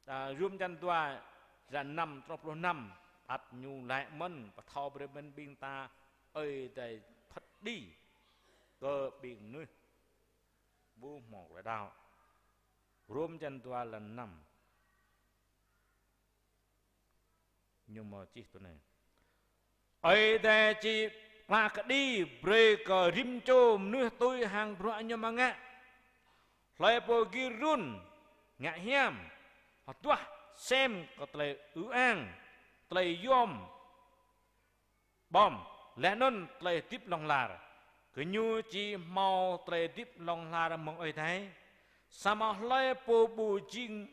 a, Rôm čăn dua, lan năm truh pluh năm, ăt ñu laĭ mơ̆n, pơthâo brơi mơ̆n ƀing ta, Ơi Adai phat kơđi kơ ƀing mơnuih ƀu hmâo tơlơi đaŏ. Rôm čăn dua, lan năm. Ñu hmâo čih tui anai: Ơi Adai či phat kơđi brơi kơ rĭm čô mơnuih tui hăng bruă ñu hmâo ngă. Hlơi pô gir run ngă hiam, hơduah sem kơ tơlơi ư-ang, tơlơi yom ƀom, laih anŭn tơlơi hơdip hlŏng lar. Gơñu či hmâo tơlơi hơdip hlŏng lar mơ̆ng Ơi Adai. Samơ̆ hlơi pô ƀu jing,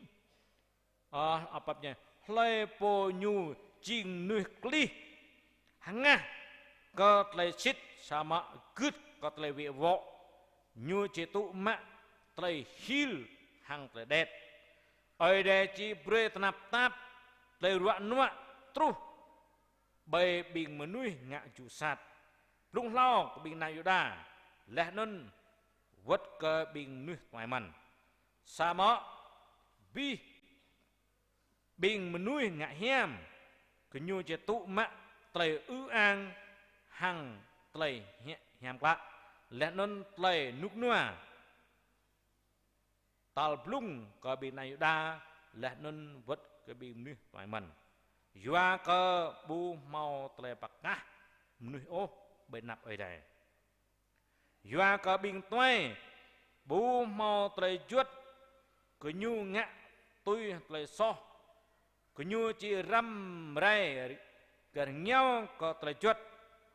ơ, apap ñu, hlơi pô ñu jing mơnuih klih, hơngah kơ tơlơi sĭt, samơ̆ gưt kơ tơlơi wĕ wŏ, ñu či tŭ mă tơlơi hil hăng tơlơi đet. Ơi Adai či brơi tơnap tap tơlơi ruă nuă truh ƀơi ƀing mơnuih ngă jŭ sat, blung hlâo kơ ƀing ană Yuđa, laih anŭn wơ̆t kơ ƀing mơnuih tuai mơ̆n. Samơ̆ abih ƀing mơnuih ngă hiam, gơñu či tŭ mă tơlơi ư-ang hăng tơlơi hi-, hiam klă, laih anŭn tơlơi rơnŭk rơnua tal blung kơ ƀing ană Yuđa, laih anŭn wơ̆t kơ ƀing mơnuih tuai mơ̆n. Yua kơ ƀu hmâo tơlơi pơkah mơnuih ôh ƀơi anăp Ơi Adai. Yua kơ ƀing tuai ƀu hmâo tơlơi juăt, gơñu ngă tui tơlơi soh, gơñu či răm rai gah rơngiao kơ tơlơi juăt.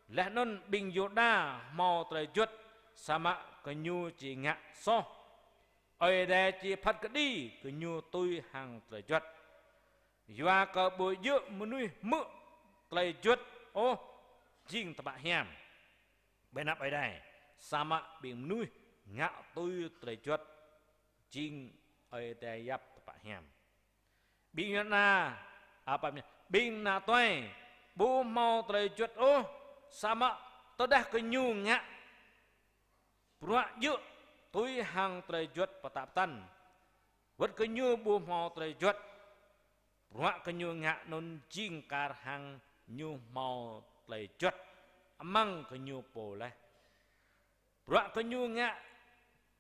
Laih anŭn ƀing Yuđa hmâo tơlơi juăt, samơ̆ gơñu či ngă soh. Ơi Adai či phat kơđi gơñu tui hăng tơlơi juăt. Yua kơ ƀu djơ̆ mơnuih hmư̆ tơlơi juăt ôh jing tơpă hiam ƀơi anăp Ơi Adai, samơ̆ ƀing mơnuih ngă tui tơlơi juăt jing Ơi Adai yap tơpă hiam. Ƀing Yuđa, apap ñu, ƀing ană tuai ƀu hmâo tơlơi juăt ôh, samơ̆ tơdah gơñu ngă bruă djơ̆ tui hăng tơlơi juăt pơtă pơtăn, wơ̆t gơñu ƀu hmâo tơlơi juăt, bruă gơñu ngă anŭn jing kar hăng ñu hmâo tơlơi juăt amăng gơñu pô laih. Bruă gơñu ngă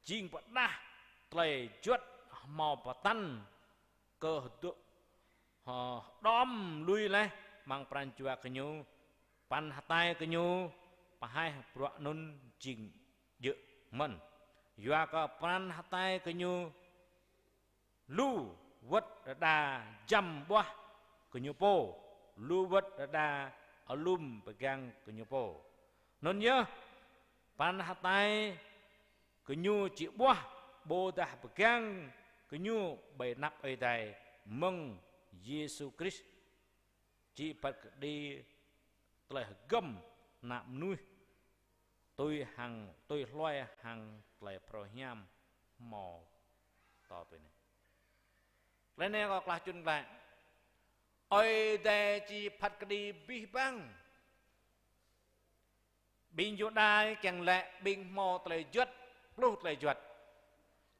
jing pơđah tơlơi juăt hmâo pơtăn kơ hơdơ̆, hơ-, hơđom lui laih amăng pran jua gơñu, pran hơtai gơñu pơhaih bruă anŭn jing djơ̆ mơ̆n. Yua kơ pran hơtai gơñu lu wơ̆t đơđa jăm ƀuah gơñu pô, lu wơ̆t đơđa alum pơgang gơñu pô. Anŭn yơh, pran hơtai gơñu či ƀuah ƀôdah pơgang gơñu ƀơi anăp Ơi Adai mơ̆ng Yêsu Krist či phat kơđi tơlơi hơgŏm ană mơnuih tui hăng, tui hluai hăng tơlơi phrâo hiam hmâo tơ tui anai. Tơlơi anai kâo klah čun glaĭ. Ơi Adai či phat kơđi abih bang. Ƀing Yuđa kiăng laĭ ƀing hmâo tơlơi juăt, pluh tơlơi juăt.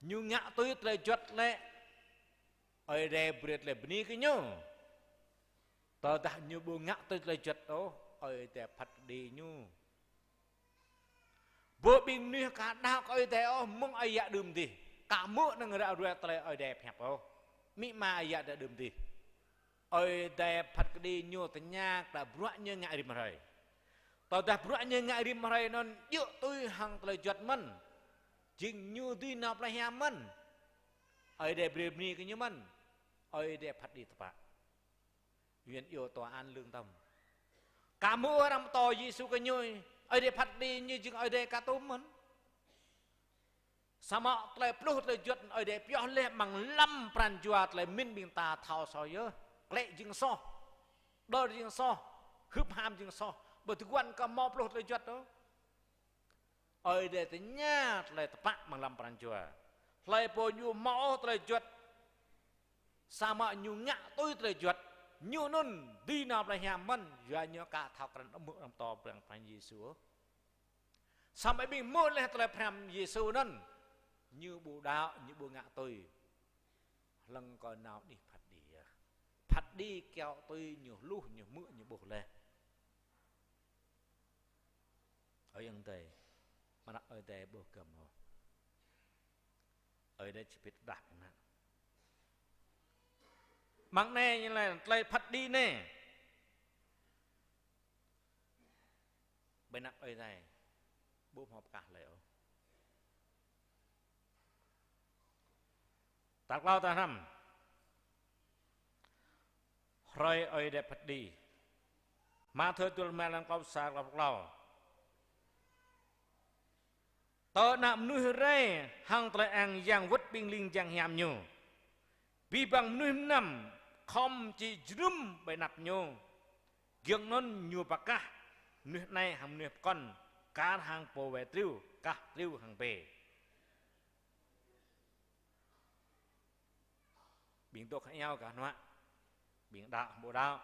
Ñu ngă tui tơlơi juăt lĕ Ơi Adai brơi tơlơi bơni kơ ñu. Tơdah ñu ƀu ngă tui tơlơi juăt ôh, Ơi Adai phat kơđi ñu. Ƀu ƀing mơnuih ka đaŏ kơ Ơi Adai ôh, mơ̆ng ayăt đưm dih. Ka hmư̆ năng ră ruai tơlơi Ơi Adai pơhiăp ôh. Amĭ ama ayăt đưm dih. Ơi Adai phat kơđi ñu tơña kơ bruă ñu ngă rĭm hrơi. Tơdah bruă ñu ngă rĭm hrơi anŭn djơ̆ tui hăng tơlơi juăt mơ̆n, jing ñu dưi nao plei hiam mơ̆n, Ơi Adai brơi bơni kơ ñu mơ̆n, Ơi Adai phat kơđi tơpă. Yuan iâu tòa án lương tâm. Ka hmư̆ arăng pơtô Yêsu kơ ñu, Ơi Adai phat kơđi ñu jing Ơi Adai ka tŭm mơ̆n. Samơ̆ tơlơi pluh tơlơi juăt Ơi Adai pioh laih amăng lăm pran jua tơlơi mĭn ƀing ta thâo soh yơh. Klĕ jing soh. Đơr jing soh. Hưp ham jing soh. Ƀu tơguan kơ hmâo pluh tơlơi juăt ôh. Ơi Adai tơña tơlơi tơpă amăng lăm pran jua. Hlơi pô ñu hmâo ôh tơlơi juăt, samơ̆ ñu ngă tui tơlơi juăt, ñu anŭn dưi nao plei hiam mơ̆n, yua ñu ka thâo krăn hmư̆ arăng pơtô pran, pran Yêsu ôh. Samơ̆ ƀing hmư̆ laih tơlơi pơhrăm Yêsu anŭn, ñu ƀu đaŏ, ñu ƀu ngă tui. Hlŏng kơ nao anih phat kơđi yơh. Phat kơđi kiaŏ tui ñu hluh, ñu hmư̆, ñu ƀuh laih. Ơ ayŏng adơi, mơnă Ơi Adai ƀu gơm ôh. Ơi Adai či pĭt đah ƀing ană. Mơ̆ng anai ñu laĭ tơlơi phat kơđi anai. Ƀơi anăp Ơi Adai ƀu hmâo pơkah lơi ôh. Tal klâo tal hrăm. Hrơi Ơi Adai phat kơđi. Mathiơ dua pluh rơma, lăng klâo pluh sa, klâo pluh klâo. Tơ Ană mơnuih rai hăng tơlơi ang yang wơ̆t ƀing ling jang hiam ñu. Abih bang mơnuih mơnam khŏm či jrŭm ƀơi anăp ñu. Giŏng anŭn ñu pơkah mơnuih anai hăng mơnuih pơkŏn, kar hăng pô wai triu kah triu hăng bê. Ƀing dŏ khă iâu kah hơnuă, ƀing đaŏ hăng ƀu đaŏ,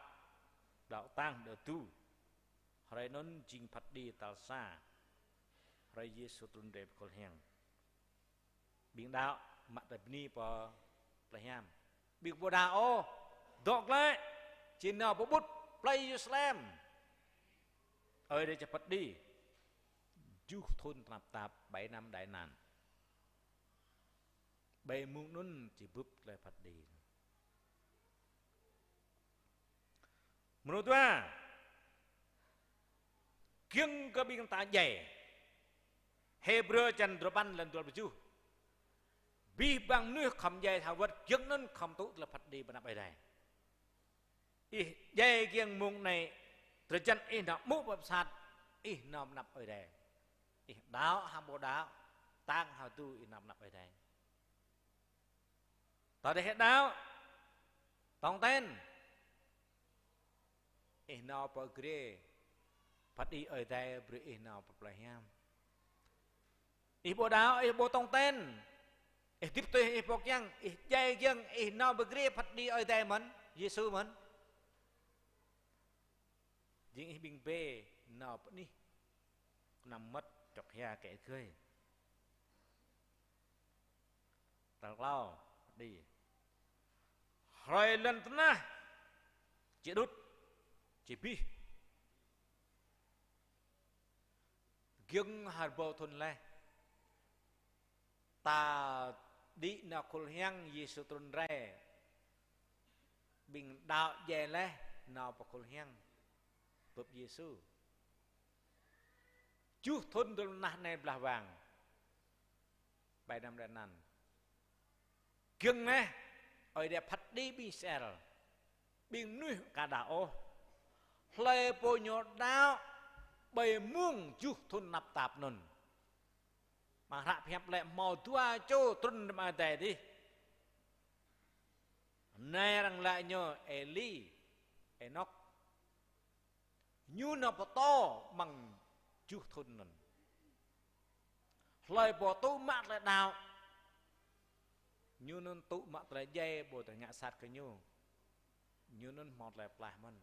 đaŏ tang đaŏ tu. Hrơi anŭn jing phat kơđi tal sa, hrơi Yêsu trŭn rai pơ khul hiam. Ƀing đaŏ mă tơlơi bơni pơ plei hiam. Ƀing ƀu đaŏ ôh, dŏ glaĭ, či nao pơƀut plei Yêrusalem. Ơi Adai či phat kơđi. Tơjuh thŭn tơnap tap, bảy năm đại nạn. Ƀơi mông anŭn či bưp tơlơi phat kơđi. Mrô dua, kiăng kơ ƀing ta djai. Hêbrơ črăn duapăn lăn dua pluh tơjuh. Abih bang mơnuih khŏm djai thâo wơ̆t, giŏng anŭn khŏm tŭ tơlơi phat kơđi ƀơi anăp Ơi Adai. Ih djai giŏng mông anai, drơi jăn ih nao mŭt pơ pơsat, ih nao ƀơi anăp Ơi Adai. Ih đaŏ hăng ƀu đaŏ, tang hăng tu ih nao ƀơi anăp Ơi Adai. Tơdah ih đaŏ, tong ten, ih nao pơ grê, phat kơđi Ơi Adai brơi ih nao pơ plei hiam. Ih ƀu đaŏ, ih ƀu tong ten, ih hơdip tui ih pô kiăng, ih djai giŏng, ih nao pơ grê phat kơđi Ơi Adai mơ̆n, Yêsu mơ̆n. Jing ih ƀing bê nao pơ anih kơnăm mơmŏt čŏk hia kơ ih gơi. Tal klâo, kơđi. Hrơi lŏn tơnah či đŭt, či abih. Giŏng hơrbâo thŭn laih. Ta đĭ nao khul hiam Yêsu trŭn rai. Ƀing đaŏ djai laih nao pơ khul hiam. Bưp Yêsu. Tơjuh thŭn dŏ lŏn tơnah anai blah wang. Bảy năm đại nạn. Giŏng laih, Ơi Adai phat kơđi ƀing Israel. Ƀing mơnuih ka đaŏ ôh. Hlơi pô ñu đaŏ ƀơi mông tơjuh thŭn tơnap tap anŭn. Amăng hră pơhiăp laĭ hmâo dua čô trŭn hrŏm Ơi Adai adih. Anai arăng laĭ ñu Êli, Ênôk. Ñu nao pơtô amăng tơjuh thŭn anŭn. Hlơi pô tŭ mă tơlơi đaŏ, ñu anŭn tŭ mă tơlơi djai, ƀu tơlơi ngă sat kơ ñu. Ñu anŭn hmâo tơlơi pơklaih mơ̆n.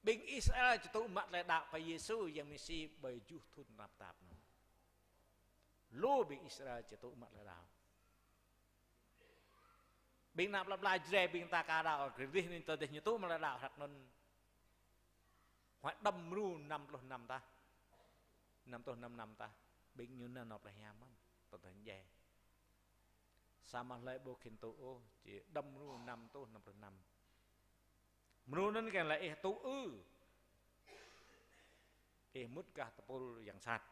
Ƀing Israel či tŭ mă tơlơi đaŏ kơ Yêsu Yang Mêsi ƀơi tơjuh thŭn tơnap tap anŭn. Lu ƀing Israel či tŭ mă tơlơi đaŏ. Ƀing ană plơi pla Jrai ƀing ta ka đaŏ, kơ rih anai tơdơi ñu tŭ mă tơlơi đaŏ hrăk anŭn. Huăi đăm mrô năm pluh năm tah. Năm pluh năm năm tah. Ƀing ñu nao nao plơi hiam mơ̆n. Tơdơi djai. Samơ̆ hlơi ƀu khĭn tŭ ôh, či đăm mrô năm tah, năm pluh năm. Mrô anŭn kiăng laĭ ih tŭ ư. Ih mŭt gah tơpul yang sat.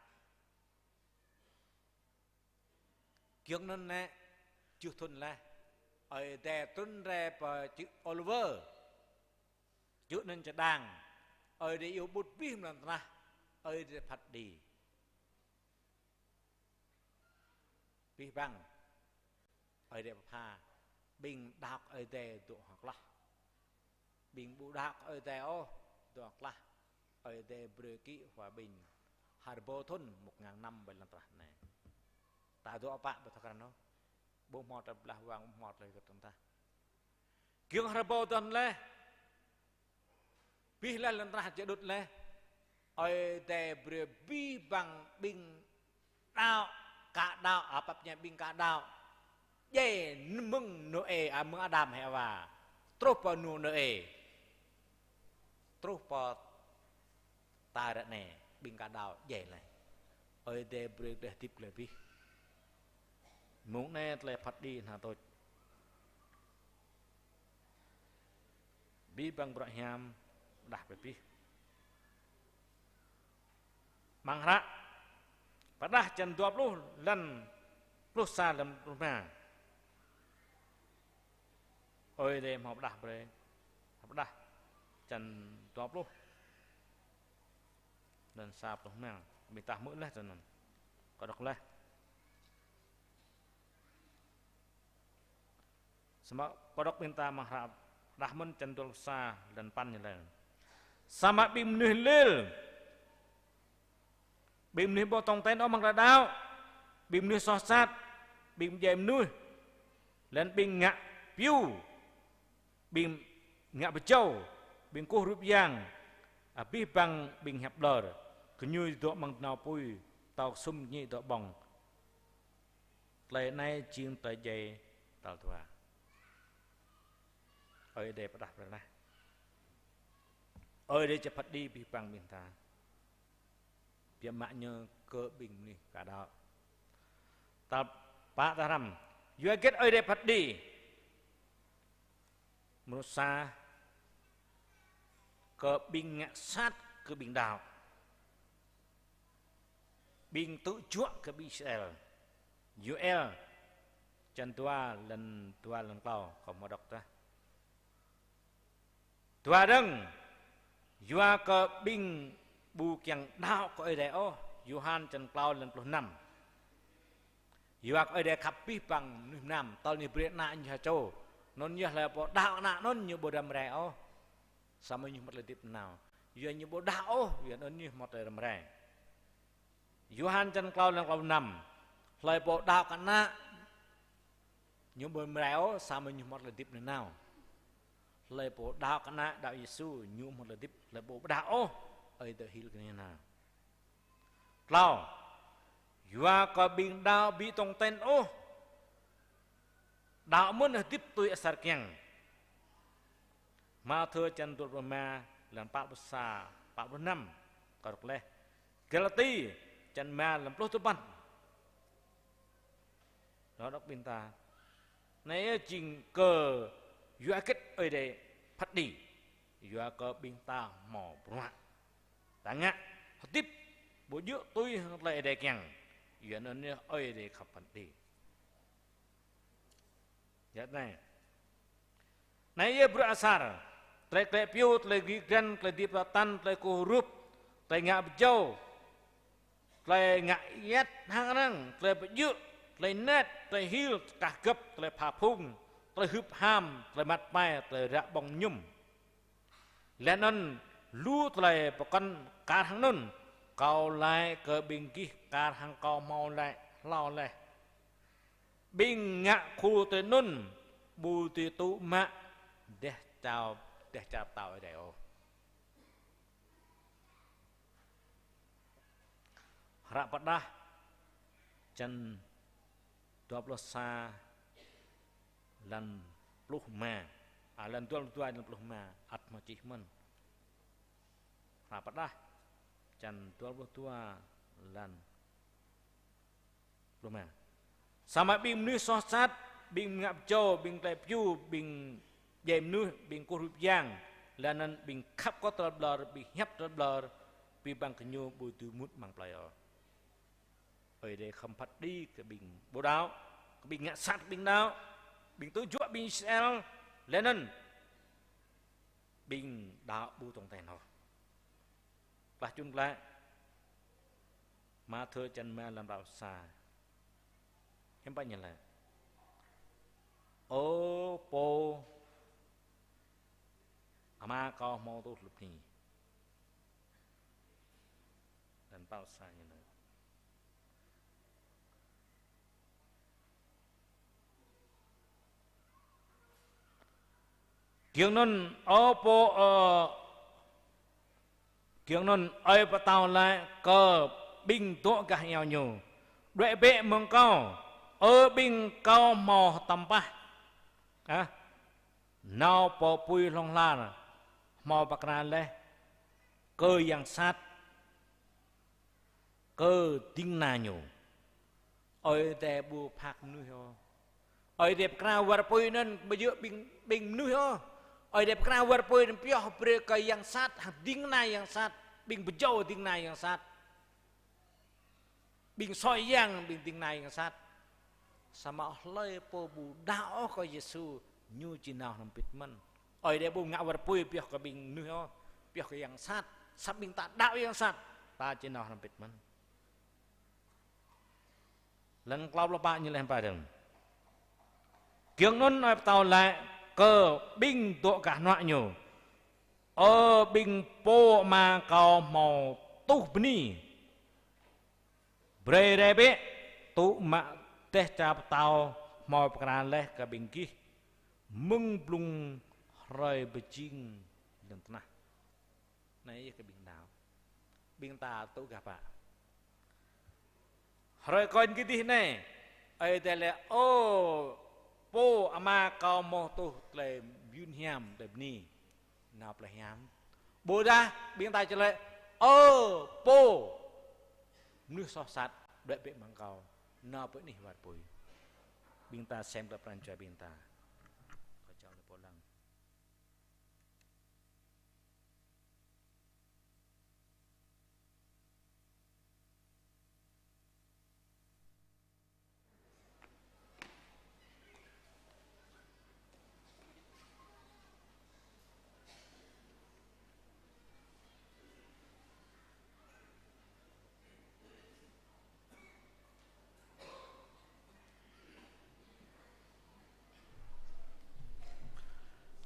Giŏng anŭn nĕ, tơjuh thŭn laih, Ơi Adai trŭn rai pơ čư̆ Ôliwơ. Čư̆ anŭn čơđang. Ơi Adai iâu ƀut abih mơ̆ng lŏn tơnah. Ơi Adai phat kơđi. Abih bang. Ơi Adai pơpha. Ƀing đaŏ Ơi Adai dŏ hơklah. Ƀing ƀu đaŏ Ơi Adai ôh, dŏ hơklah. Ơi Adai brơi kĭ hua ƀing. Hơrbâo thŭn một ngàn năm ƀơi lŏn tơnah anai. Ta dŏ pă ƀu thâo krăn ôh. Ƀu hmâo tơlơi blah wang, ƀu hmâo tơlơi gơ̆t tơng tah. Giŏng hơrbâo thŭn laih. Abih laih lŏn tơnah či đŭt laih. Ơi Adai brơi abih bang ƀing đaŏ, ka đaŏ, apap ñai ƀing ka đaŏ. Djai mơ̆ng Nôê, a, mơ̆ng Adam Hêwa. Truh pơ Nô-, Nôê. Truh pơ ta ră anai, ƀing ka đaŏ djai laih. Ơi Adai brơi tơlơi hơdip glaĭ abih. Mông anai tơlơi phat kơđi hơnăl tuč. Abih bang bruă hiam pơrơđah brơi abih. Amăng hră Pơrơđah črăn dua pluh, lăn pluh sa, lăn pluh rơma. Ơi Adai hmâo pơđah brơi, pơđah čăn dua pluh, lăn sa pluh rơma, ƀing ta hmư̆ laih tui anŭn. Kâo đŏk laih. Samơ̆ kâo đŏk ƀing ta amăng hră pơđah mơ̆n čăn dua pluh sa, lăn păn ñu laĭ: Samơ̆ ƀing mơnuih lil, ƀing mơnuih ƀu tong ten ôh amăng tơlơi đaŏ, ƀing mơnuih soh sat, ƀing pơdjai mơnuih, laih anŭn ƀing ngă piu, ƀing ngă pơjâo, ƀing kơkuh rup yang, abih bang ƀing hiăp ƀlŏr, gơñu dŏ amăng nao apui, tơl kơsŭm gơñu dŏ ƀơ̆ng. Tơlơi anai jing tơlơi djai tal dua. Ơi Adai pơđah brơi laih. Ơi Adai či phat kơđi abih bang ƀing ta. Biă mă ñu kơ ƀing mơnuih ka đaŏ. Tal pă, tal hrăm. Yua hơget Ơi Adai phat kơđi? Mrô sa, kơ ƀing ngă sat kơ ƀing đaŏ. Ƀing tŭ juă kơ ƀing Israel. Yôel, čăn dua, lăn dua, lăn klâo, kâo hmâo đŏk tah. Dua dơ̆ng, yua kơ ƀing ƀu kiăng đaŏ kơ Ơi Adai ôh, Yôhan čăn klâo lăn pluh năm. Yua kơ Ơi Adai khăp abih bang mơnuih mơnam, tơl ñu brơi Ană ñu ha čô. Anŭn yơh hlơi pô đaŏ Ană anŭn ñu ƀu răm rai ôh, samơ̆ ñu hmâo tơlơi hơdip nanao. Yua ñu ƀu đaŏ ôh, yua anŭn ñu hmâo tơlơi răm rai. Yôhan čăn klâo lăn klâo pluh năm. Hlơi pô đaŏ kơ Ană, ñu ƀu răm rai ôh, samơ̆ ñu hmâo tơlơi hơdip nanao. Hlơi pô đaŏ kơ Ană, đaŏ Yêsu, ñu hmâo tơlơi hơdip, hlơi pô ƀu đaŏ ôh, Ơi Adai hil kơ ñu nanao. Klâo, yua kơ ƀing đaŏ ƀu tong ten ôh, đaŏ mơ̆n hơdip tui asar kiăng. Mathiơ čăn dua pluh rơma, lăn pă pluh sa, pă pluh năm, kâo đŏk laih. Galati čăn rơma, lăn pluh duapăn. Anŭn đŏk ƀing ta. Anai yơh jing kơ yua hơget Ơi Adai phat kơđi. Yua kơ ƀing ta hmâo bruă. Ta ngă hơdip ƀu djơ̆ tui hăng tơlơi Ơi Adai kiăng. Yua anŭn yơh Ơi Adai khăp phat kơđi. Yua anai. Anai yơh bruă asar, tơlơi klĕ piu, tơlơi gĭ grăn, tơlơi hơdip tơtan, tơlơi kơkuh rup, tơlơi ngă pơjâo, tơlơi ngă ayăt hăng arăng, tơlơi pơjơ̆, tơlơi net, tơlơi hil, tơlơi kah gơ̆p, tơlơi pha phung, tơlơi hưp ham, tơlơi măt pai, tơlơi ră ƀơ̆ng mơñum. Laih anŭn lu tơlơi pơkŏn kar hăng anŭn, kâo laĭ kơ ƀing gih kar hăng kâo hmâo laĭ hlâo laih. Ƀing ngă khul tui anŭn, ƀu dưi tŭ mă dêh čar, dêh čar pơtao Ơi Adai ôh. Hră pơđah čăn dua pluh sa lăn pluh rơma, a, lăn dua pluh dua lăn pluh rơma, ăt hmâo čih mơ̆n. Hră pơđah čăn dua pluh dua lăn pluh rơma. Samơ̆ ƀing mơnuih soh sat, ƀing ngă pơjâo, ƀing klĕ piu, ƀing pơdjai mơnuih, ƀing kơkuh rup yang, laih anŭn ƀing khăp kơ tơlơi ƀlŏr, ƀing hiăp tơlơi ƀlŏr, abih bang gơñu ƀu dưi mŭt amăng plơi ôh. Ơi Adai khŏm phat kơđi kơ ƀing ƀu đaŏ, kơ ƀing ngă sat kơ ƀing đaŏ, ƀing tŭ juă ƀing Israel, laih anŭn ƀing đaŏ ƀu tong ten ôh. Klah čun glaĭ. Mathiơ čăn rơma lăn pă pluh sa. Hiư̆m pă ñu laĭ: Ơ pô Ama kâo hmâo tơlŭh lŭp hni. Lăn pă pluh sa ñu laĭ. Giŏng anŭn, ơ pô, ơ, giŏng anŭn Ơi Pơtao laĭ kơ ƀing dŏ gah iâu ñu: Đuaĭ bĕ mơ̆ng kâo, ơ ƀing kâo hmâo hơtăm pah. Hă? Nao pơ apui hlŏng lar, hmâo pơkra laih kơ yang sat, kơ ding kơna ñu. Ơi Adai ƀu phak mơnuih ôh. Ơi Adai pơkra war apui anŭn ƀu djơ̆ ƀing, ƀing mơnuih ôh. Ơi Adai pơkra war apui anŭn pioh brơi kơ yang sat, hăng ding kơna yang sat, ƀing pơjâo ding kơna yang sat. Ƀing soi yang, ƀing ding kơna yang sat. Samơ̆ hlơi pô ƀu đaŏ ôh kơ Yêsu, Ñu či nao hrŏm hơbĭt mơ̆n. Ơi Adai ƀu ngă wơr apui pioh kơ ƀing mơnuih ôh, pioh kơ yang sat, samơ̆ ƀing ta đaŏ yang sat, ta či nao hrŏm hơbĭt mơ̆n. Lăng klâo pluh pă ñu laĭ hơmâo dơ̆ng. Giŏng anŭn ơi pơtao laĭ kơ ƀing dŏ gah hnuă ñu: Ơ ƀing pô ama kâo hmâo tuh bơni, brơi rai bĕ tŭ mă dêh čar pơtao hmâo pơkra laih kơ ƀing gih mơ̆ng blung hrơi pơjing lŏn tơnah. Anai yơh kơ ƀing đaŏ. Ƀing ta tŭ gah pă. Hrơi kơnơ̆ng kơdih anai, Ơi Adai laĭ: Ơ pô ama kâo hmâo tuh tơlơi mơyŭn hiam, tơlơi bơni, nao plơi hiam. Ƀôdah ƀing ta či laĭ: Ơ pô mơnuih soh sat, đuaĭ bĕ amăng kâo, nao bĕ anih wơr apui. Ƀing ta sem tơlơi pran jua ƀing ta. Kâo čang lĕ pô lăng.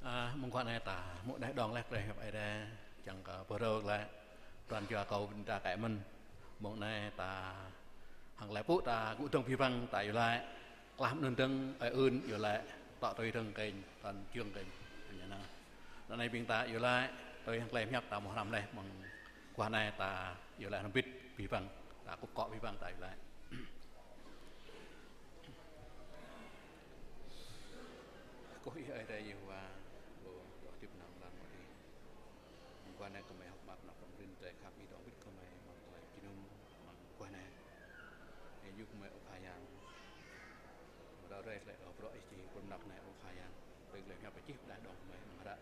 A, mơguah anai ta hmư̆ đeh đong laih tơlơi hiăp Ơi Adai, čang kơ pơrô laih pran jua kâo ƀing ta kơ mơ̆n. Mơguah anai ta hăng tơlơi pơpŭ ta gŭ dơ̆ng abih bang ta iâu laĭ. Klah anŭn dơ̆ng ơi ưn iâu laĭ, tŏ tui dơ̆ng kơnh, tơl jơ̆ng kơnh. Anŭn yơh. Anŭn anai ƀing ta iâu laĭ, tui hăng tơlơi hiăp ta hmâo hrăm laih mơguah anai ta iâu laĭ hrŏm hơbĭt abih bang, ta kŭp akŏ abih bang ta iâu laĭ. Kơ Ih Ơi Adai Yêhôwa, Pô dŏ hơdip nanao lăng mơ̆ng Ih. Mơguah anai gơmơi hơ̆k mơak nao pơmĭn tơlơi khăp Ih dŏ hơbĭt gơmơi amăng tơlơi jơnum amăng mơguah anai. Ih yua gơmơi ơ Khua Yang. Mơ̆ng ră ruai tơlơi ơ bruă Ih či pơrơnăk anai ơ Khua Yang. Tơlơi hiăp Ih čih pơđah đong gơmơi amăng hră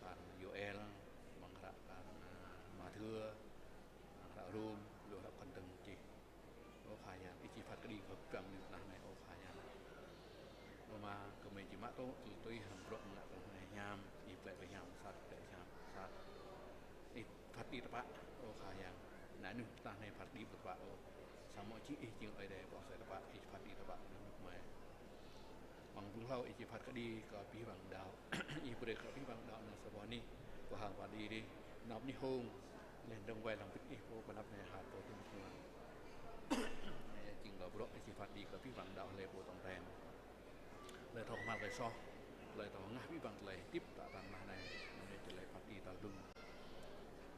kar Yôel, amăng hră kar Mathiơ, amăng hră Rôm, lu hră pơkŏn dơ̆ng čih. Ơ Khua Yang, Ih či phat kơđi kơ abih bang mơnuih tơnah anai, ơ Khua Yang. Ơ Ama, gơmơi či mă tŭ, tui hăng bruă mơ̆ng ană tơnah anai hiam, Ih plĕ kơ hiam sat, plĕ hiam sat. Ih phat kơđi tơpă, ơ Khua Yang. Ană mơnuih tơnah anai phat kơđi ƀu tơpă ôh. Samơ̆ jing Ih jing Ơi Adai pô asơi tơpă, Ih phat kơđi tơpă ană mơnuih gơmơi. Amăng blung hlâo Ih či phat kơđi kơ abih bang đaŏ. Ih brơi kơ abih bang đaŏ anŭn sa boh anih, pơhang phat kơđi dih. Anăp anih hông, laih dơ̆ng wai lăng bĭt Ih pô pơanăp anai hăt pô tŭ mơ̆ng. Anai jing kơ bruă Ih či phat kơđi kơ abih bang đaŏ hlơi pô tong ten. Hlơi thâo kơhma̱l tơlơi soh, hlơi thâo hơngah abih bang tơlơi hơdip tă tang mah anai, anŭn yơh tơlơi phat kơđi tal dŭng.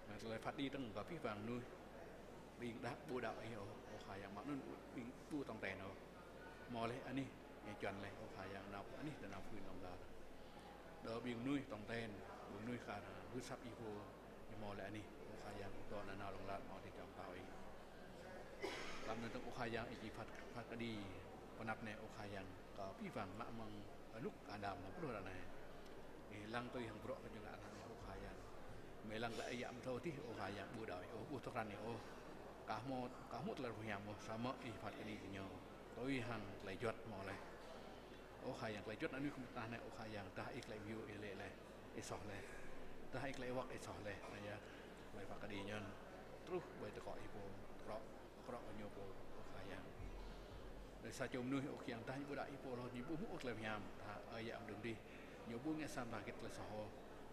Anai tơlơi phat kơđi dơ̆ng kơ abih bang mơnuih, ƀing đaŏ ƀu đaŏ Ih ôh, ơ Khua Yang, mă anŭn ƀing ƀu tong ten ôh. Hmâo laih anih, ñu čuăn laih, ơ Khua Yang, nao anih tơ nao pơhưn lŏng lar. Đơ ƀing mơnuih tong ten, ƀing mơnuih kar gưt asăp Ih pô, ñu hmâo laih anih, ơ Khua Yang, dŏ nanao lŏng lar hmâo dêh čar pơtao Ih. Tơl anŭn dơ̆ng ơ Khua Yang, Ih či phat, phat kơđi pơanăp anai ơ Khua Yang, kơ abih bang mă mơ̆ng anŭk Adam mă truh ră anai. Ih lăng tui hăng bruă kơ ñu ngă anai ơ Khua Yang. Mơi lăng glaĭ ơi yă mơthâo dih ơ Khua Yang, ƀu đaŏ Ih ôh, ƀu tơkran Ih ôh. Ka hmâo, ka hmâo tơlơi rơngiao ôh, samơ̆ Ih phat kơđi kơ ñu. Tui hăng tơlơi juăt hmâo laih. Ơ Khua Yang, tơlơi juăt anŭn kơ mơ̆ng tơnah anai ơ Khua Yang, dah Ih tơlơi mơyŭ Ih lĕ laih, Ih soh laih. Dah Ih tơlơi wăk Ih soh laih, anai yơh, tơlơi phat kơđi ñu. Truh ƀơi tơkŏ Ih pô, tơkrŏ, tơkrŏ kơ ñu pô, ơ Khua Yang. Laih sa čô mơnuih ơ Khua Yang, dah ñu ƀu đaŏ Ih pô ôh, ñu ƀu hmư̆ tơlơi hiam, dah ơi yă mơ̆ng dih, ñu ƀu ngă sa mơta hơget tơlơi soh ôh,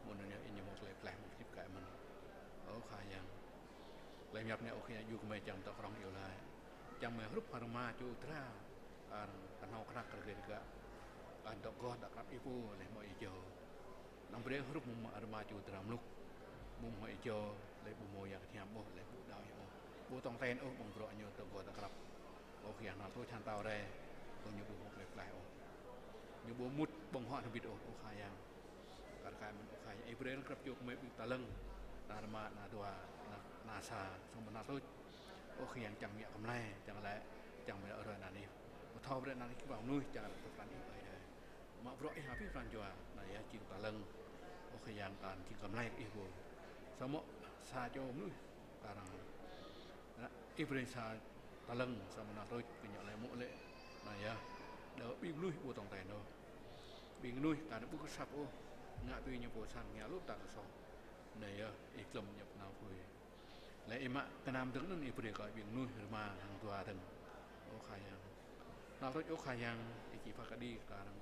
mơ̆ng anŭn yơh ñu hmâo tơlơi pơklaih mơ̆ng hơdip kơ mơ̆n. Ơ Khua Yang. Tơlơi hiăp anai ơ Khua Yang yua kơ mơi čang tơkrŏng iâu laĭ. Čang mơi hrup hăng rơma čô dra, kar kơhnâo kơnăk rơgơi rơgă. Kar dŏ gŏh dŏ krăp Ih pô laih hmâo ih jâo. Anăm brơi hrup mơ̆ng rơma čô dra mluk. Mơ̆ng hmâo ih jâo, laih ƀu hmâo Yang Bơngăt Hiam ôh, laih ƀu đaŏ Ih ôh. Ƀu tong ten ôh mơ̆ng bruă ñu dŏ gŏh dŏ krăp. Ơ Khua Yang, hnal tuč hăng tao rai, kơ ñu ƀu hmâo tơlơi pơklaih ôh. Ñu ƀu mŭt ƀơ̆ng huă hrŏm hơbĭt ôh, ơ Khua Yang. Kar kaĭ mơ̆n ơ Khua Yang, Ih brơi lăng krăp čô gơmơi ƀing ta lăng, ană rơma, ană dua, ană, ană sa, samơ̆ ană tuč. Ơ Khua Yang, čang mă kơmlai, čang laĭ, čang mă rơnŭk anăn Ih. Pơthâo brơi anăn Ih kơ ƀing mơnuih, čang laĭ tơpă anăn Ih ƀai đơi. Mă bruă Ih hăng abih pran jua, anai yơh jing ta lăng. Ơ Khua Yang, kar jing kơmlai kơ Ih pô. Samơ̆ sa čô mơnuih, kar Ih brơi sa ta lăng, samơ̆ ană tuč, kơ ñu laĭ mơ̆ lĕ, anai yơh, đơ ƀing mơnuih ƀu tong ten ôh. Ƀing mơnuih ta anŭn ƀu kơsăp ôh, ngă tui ñu pô sang, ngă lŏm ta kơ soh. Anai yơh, ih glŏm ñu pơnao phui. Lĕ ih mă gơnam dơ̆ng anŭn ih brơi kơ ƀing mơnuih rơma hăng dua dơ̆ng. Ơ Khua Yang. Hnal tuč ơ Khua Yang, ih či pha kơđi kơ arăng.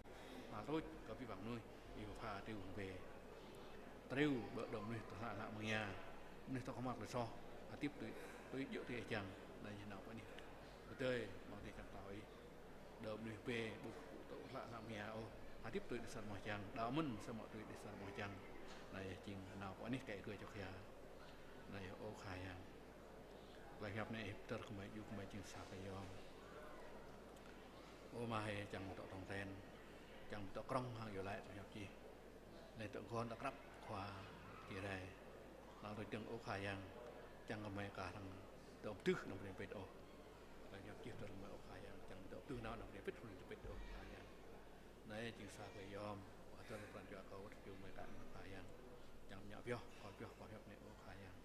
Hnal tuč kơ abih bang mơnuih, ih pha triu hăng bê. Triu ƀơi đơ̆m mơnuih tơhlă hlăk mơngia. Mơnuih tơkơmăl tơsoh, hơdip tui, tui djơ̆ tui ih čang. Anai ñu nao pơ anih. Pơdơi, mơ̆ng tih čang tao ih. Đơ̆m mơnuih bê ƀu tŭ hlăk hlăk mơngia ôh. Hơdip tui đĭ sa mơ̆ čang, đaŏ mơ̆n samơ̆ tui đĭ sa mơ̆ čang. Anai yơh jing nao pơ anih kĕ gơ̆ čŏk hia. Anai yơh ơ Khua Yang. Tơlơi hiăp anai ih pơtơr kơ mơi, djru kơ mơi jing sa kơ yom. Ơ Ama hơi, čang mơi dŏ tong ten, čang mơi dŏ krŏng hăng iâu laĭ tơlơi hiăp čih. Anai dŏ gơ̆n dŏ krăp Khua Yang rai. Hnal tuč dơ̆ng ơ Khua Yang, čang kơ mơi kah arăng dŏ pơtưh anăm brơi pĭt ôh. Tơlơi hiăp čih pơtơr kơ mơi ơ Khua Yang, čang dŏ pơtưh nao anăm brơi pĭt, anăm brơi pĭt ôh Khua Yang. Anai jing sa kơ yom, pơtơr pran jua kâo wơ̆t kơ mơi kah ơ Khua Yang. Čang mơi ngă pioh, kâo pioh, kâo hiăp anai ơ Khua Yang.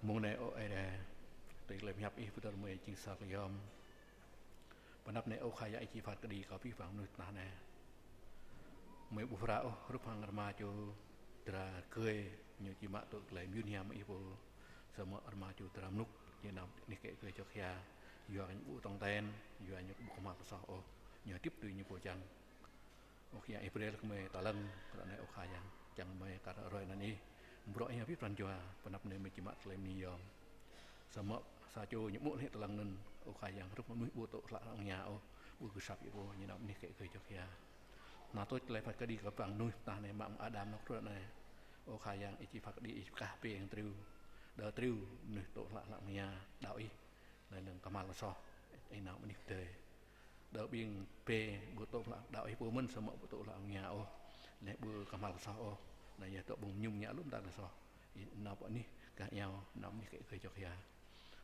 Mơ̆ng anai ơ Ơi Adai, tui tơlơi hiăp ih pơtơr kơ mơi jing sa kơ yom. Pơ anăp anai ơ Khua Yang, ih či phat kơđi kơ abih bang mơnuih tơnah anai. Mơi ƀu pơră ôh hrup hăng rơma čô dra rơgơi, ñu či mă tŭ tơlơi mơyun hiam ih pô. Samơ̆ rơma čô dra mơnuk či nao anih kĕ gơ̆ čŏk hia. Yua kơ ñu ƀu tong ten, yua ñu ƀu kơmăl tơsoh ôh. Ñu hơdip tui ñu pô čang. Ơ Khua Yang, ih brơi lĕ kơ mơi tơlăng ră anai ơ Khua Yang, čang mơi kar rơi anăn ih. Bruă ih abih pran jua, pơ anăp anai mơi či mă tơlơi mơni yom. Samơ̆ sa čô ñu mŭt hĭ tơlăng anŭn, ơ Khua Yang, hrup mơnuih ƀu tŭ hlăk hlăk mơngia ôh, ƀu kơsăp ôh, ñu nao anih kĕ gơ̆ čŏk hia. Hnal tuč tơlơi phat kơđi kơ abih bang mơnuih tơnah anai mơ̆ng Adam nŏk truh anai. Ơ Khua Yang, ih či phat kơđi, ih kah bê hăng triu. Đơ triu mơnuih tŭ hlăk hlăk mơngia, đaŏ ih. Anai lăng kơmăl tơsoh, ih nao anih pơdơi. Đơ ƀing bê ƀu tŭ hlăk, đaŏ ih pô mơ̆n samơ̆ ƀu tŭ hlăk mơngia ôh. Anai ƀu kơmăl tơsoh ôh. Anai yơh dŏ ƀơ̆ng mơñum ngă lŏm ta tơsoh. Ih nao pơ anih kah iâu, nao anih kĕ gơ̆ čŏk hia.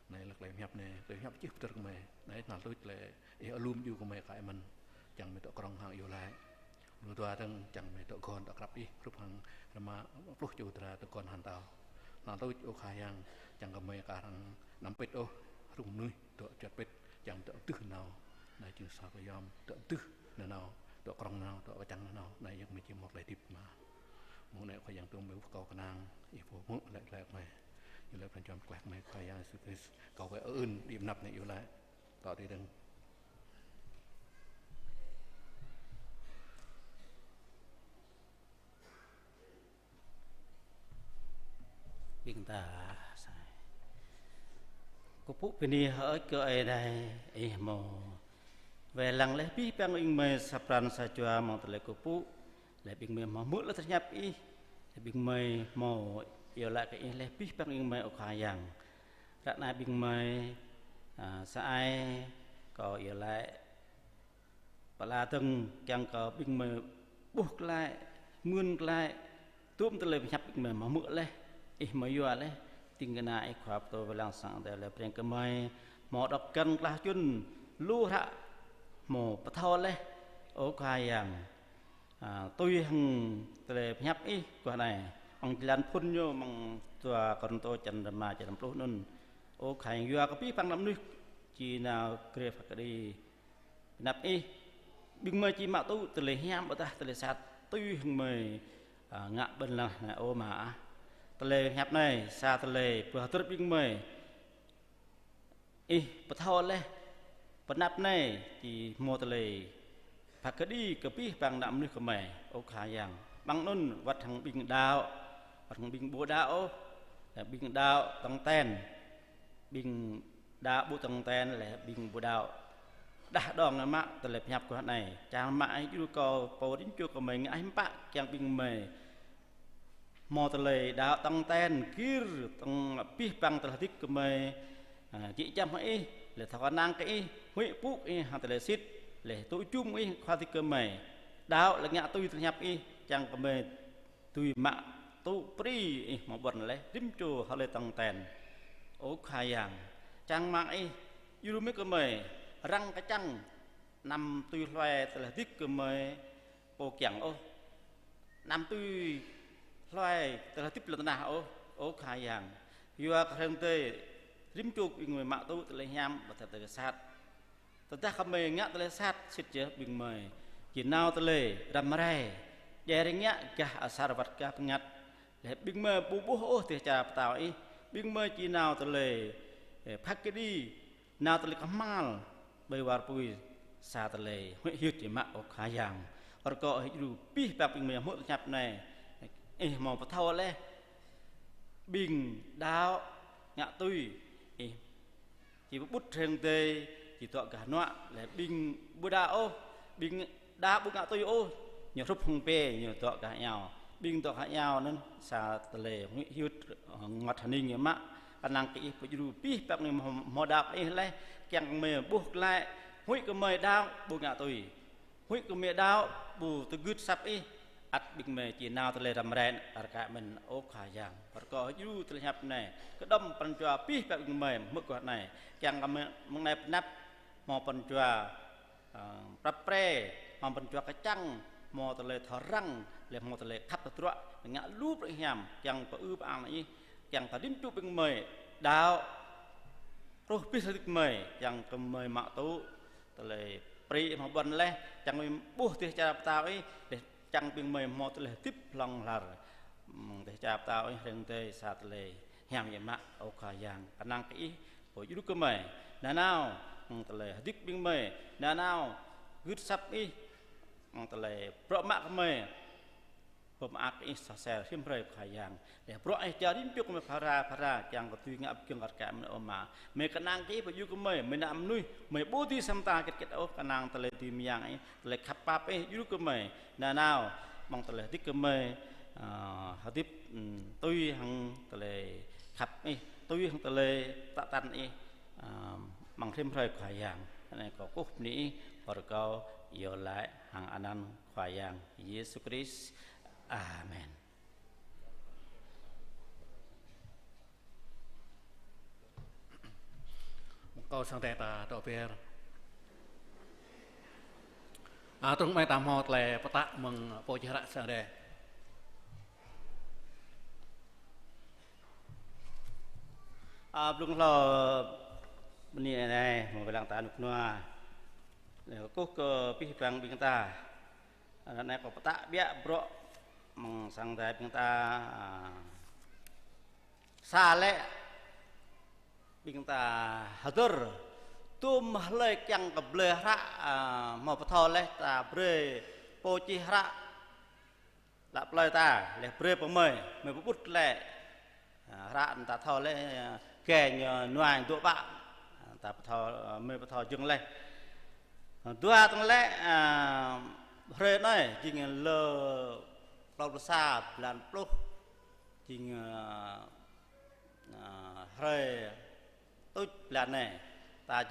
Anai lăk tơlơi hiăp anai, tơlơi hiăp čih pơtơr kơ mơi. Anai hnal tuč lĕ ih alum djru kơ mơi kah ih mơ̆n. Čang mơi dŏ krŏng hăng iâu laĭ. Lu dua dơ̆ng čang mơi dŏ gơ̆n dŏ krăp ih, hrup hăng rơma pluh čô dra dŏ gơ̆n hăng tao. Hnal tuč ơ Khua Yang, čang kơ mơi kah arăng anăm pĭt ôh, hrup mơnuih dŏ juăt pĭt, čang dŏ pơtưh nao. Anai jing sa kơ yom, dŏ pơtưh nao, dŏ krŏng nao, dŏ kơčăng nao. Anai yơh mơi či mŭt tơlơi hơdip mơ̆n. Mơ̆ng anai Khua Yang tŭ mơi ƀuh kâo kơnang, ih pô hmư̆ laĭ glaĭ kơ mơi. Ñu laĭ pran jua mơ̆ng glaĭ kơ mơi Khua Yang Yêsu Krist. Kâo wơ̆t ơ ơn đĭ mơnăp anai iâu laĭ. Tŏ tui dơ̆ng. Ƀing ta sai. Kơkuh pơpŭ bơni hơơč kơ Ơi Adai, ih hmâo wai lăng laih abih bang ƀing gơmơi sa pran sa jua mơ̆ng tơlơi kơkuh pơpŭ, laih ƀing gơmơi hmâo hmư̆ laih tơlơi hiăp ih, laih ƀing gơmơi hmâo iâu laĭ kơ ih laih abih bang ƀing gơmơi ơ Khua Yang. Ră anai ƀing gơmơi, a, sa ai kâo iâu laĭ pơala dơ̆ng kiăng kơ ƀing gơmơi ƀuh glaĭ, mưn glaĭ, tŭm tơlơi pơhiăp ƀing gơmơi hmâo hmư̆ laih, ih hmâo yua laih, ding kơna ih Khua pơtô wai lăng sang Ơi Adai laih pơreng kơ gơmơi, hmâo dŏ găn klah čun, lu hră hmâo pơthâo laih, ơ Khua Yang. A, tui hăng tơlơi pơhiăp ih guah anai, hăng jơlan phŭn ñu mơ̆ng dua Kôrintô črăn rơma črăn pluh anŭn. Ơ Khua Yang, yua kơ abih bang ană mơnuih či nao grê phat kơđi pơ anăp ih, ƀing gơmơi či mă tŭ tơlơi hiam ƀôdah tơlơi sat, tui hăng gơmơi, a, ngă ƀơi lŏn tơnah anai ơ Ama ah. Tơlơi pơhiăp anai, sa tơlơi pơhơdơr ƀing gơmơi. Ih pơthâo laih, pơ anăp anai či hmâo tơlơi phat kơđi kơ abih bang ană mơnuih gơmơi, ơ Khua Yang. Mơ̆ng anŭn wơ̆t hăng ƀing đaŏ, wơ̆t hăng ƀing ƀu đaŏ ôh, ƀing đaŏ tong ten, ƀing đaŏ ƀu tong ten laih ƀing ƀu đaŏ. Đah đong mă tơlơi pơhiăp guah anai, čang mă ih djru kâo pô rĭm čô gơmơi ngă hiư̆m pă kiăng ƀing gơmơi hmâo tơlơi đaŏ tong ten, gir tong abih bang tơlơi hơdip gơmơi, a, jĕ čăm hăng ih, laih thâo kơnang kơ ih, huĭ pŭ kơ ih hăng tơlơi sĭt, laih tŭ jum ih khua dĭk gơmơi. Đaŏ laih ngă tui tơlơi pơhiăp ih, čang gơmơi dưi mă tŭ pri ih hmâo ƀuăn laih rĭm čô hlơi tong ten. Ơ Khua Yang, čang mă ih djru mơ̆ng gơmơi, răng kơčăng, anăm tui hluai tơlơi hơdip gơmơi pô kiăng ôh. Anăm tui hluai tơlơi hơdip lŏn tơnah ôh, ơ Khua Yang. Yua kơ hrơi tơdơi, rĭm čô ƀing gơmơi mă tŭ tơlơi hiam ƀôdah tơlơi sat. Tơdah gơmơi ngă tơlơi sat, sĭt yơh ƀing gơmơi či nao tơlơi răm rai, djai rơngiă gah asar wơ̆t gah bơngăt. Laih ƀing gơmơi ƀu ƀuh ôh dêh čar pơtao ih, ƀing gơmơi či nao tơlơi, ơ, phak kơđi, nao tơlơi kơhma̱l, ƀơi war pui sa tơlơi huĭ hyưt yơh mă ơ Khua Yang. Rơkâo ih djru abih bang ƀing gơmơi hmư̆ tơlơi hiăp anai, ih hmâo pơthâo laih, ƀing đaŏ ngă tui, ih či pơƀut hrĕng dêh, či dŏ gah hnuă, laih ƀing ƀu đaŏ ôh, ƀing đaŏ ƀu ngă tui ôh, ñu hrup hăng pĕ, ñu dŏ gah iao. Ƀing dŏ gah iao anŭn sa tơlơi huĭ hyưt, ơ, rơngot hơning yơh mă, kơnang kơ ih pơdjru abih bang ñu hmâo, hmâo đaŏ kơ ih laih, kiăng gơmơi ƀuh glaĭ, huĭ gơmơi đaŏ ƀu ngă tui. Huĭ gơmơi đaŏ ƀu tơgưt asăp ih, ăt ƀing gơmơi či nao tơlơi răm rai rơka mơ̆n ơ Khua Yang. Rơkâo ih djru tơlơi hiăp anai, kơđŏm pran jua abih bang ƀing gơmơi hmư̆ guah anai. Kiăng gơmơi mơ̆ng anai pơanăp hmâo pran jua, ơ, prăp pre, hmâo pran jua kơčăng, hmâo tơlơi thâo răng, laih hmâo tơlơi khăp tơdruă, ngă lu bruă hiam, kiăng pơư pơang ih, kiăng kơ rĭm čô ƀing gơmơi đaŏ truh abih hơdip gơmơi, kiăng kơ gơmơi mă tŭ tơlơi prĭ hmâo ƀuăn laih, kiăng gơmơi ƀuh dêh čar pơtao ih, laih kiăng ƀing gơmơi hmâo tơlơi hơdip hlŏng lar. Mơ̆ng dêh čar pơtao ih hrĕng dêh sa tơlơi hiam yơh mă ơ Khua Yang, kơnang kơ ih pơdjru gơmơi. Nanao, mơ̆ng tơlơi hơdip ƀing gơmơi, nanao gưt asăp ih, mơ̆ng tơlơi bruă mă gơmơi. Pơmơak ih soh sel rĭm hrơi Khua Yang. Laih bruă ih čar rĭm čô gơmơi phara phara kiăng kơ tui ngă pơgiŏng kar kaĭ mơ̆n ơ Ama. Gơmơi kơnang kơ ih pơdjru gơmơi, gơmơi ană mơnuih, gơmơi ƀu dưi sa mơta kĕt kĕt ôh, kơnang tơlơi dưi mơyang ih, tơlơi khăp pap ih djru gơmơi. Nanao, mơ̆ng tơlơi hơdip gơmơi, ơ, hơdip, ưm, tui hăng tơlơi khăp ih, tui hăng tơlơi tă tăn ih, ơ, mơ̆ng rĭm hrơi Khua Yang. Anai kâo kơkuh bơni ih, kâo rơkâo iâu laĭ hăng anăn Khua Yang Yêsu Krist. Amen. Kâo sang Ơi Adai ta dŏ ber. A, truh mơ̆ng anai ta hmâo tơlơi pơtă mơ̆ng pô čih hră sang Ơi Adai. A, blung hlâo bơni anai, hmâo wai lăng ta rơnŭk rơnua. Laih kơkuh kơ abih bang ƀing ta. Anŭn anai kâo pơtă biă bruă mơ̆ng sang Ơi Adai ƀing ta, a, sa lĕ ƀing ta hơdơr, tŭm hlơi kiăng kơ blơi hră, a, hmâo pơthâo laih ta brơi pô čih hră lăp plơi ta, laih brơi pơ gơmơi, gơmơi pơƀut lĕ. A, hră ta thâo laih, a, kĕ ñu nuai dŏ pă. A, ta pơthâo, a, gơmơi pơthâo jơ̆ng laih. A, dua tơ̆ng lĕ, a, hrơi anai, jing lơ klâo pluh sa blan pluh, jing, a, a, hrơi tuč blan anai.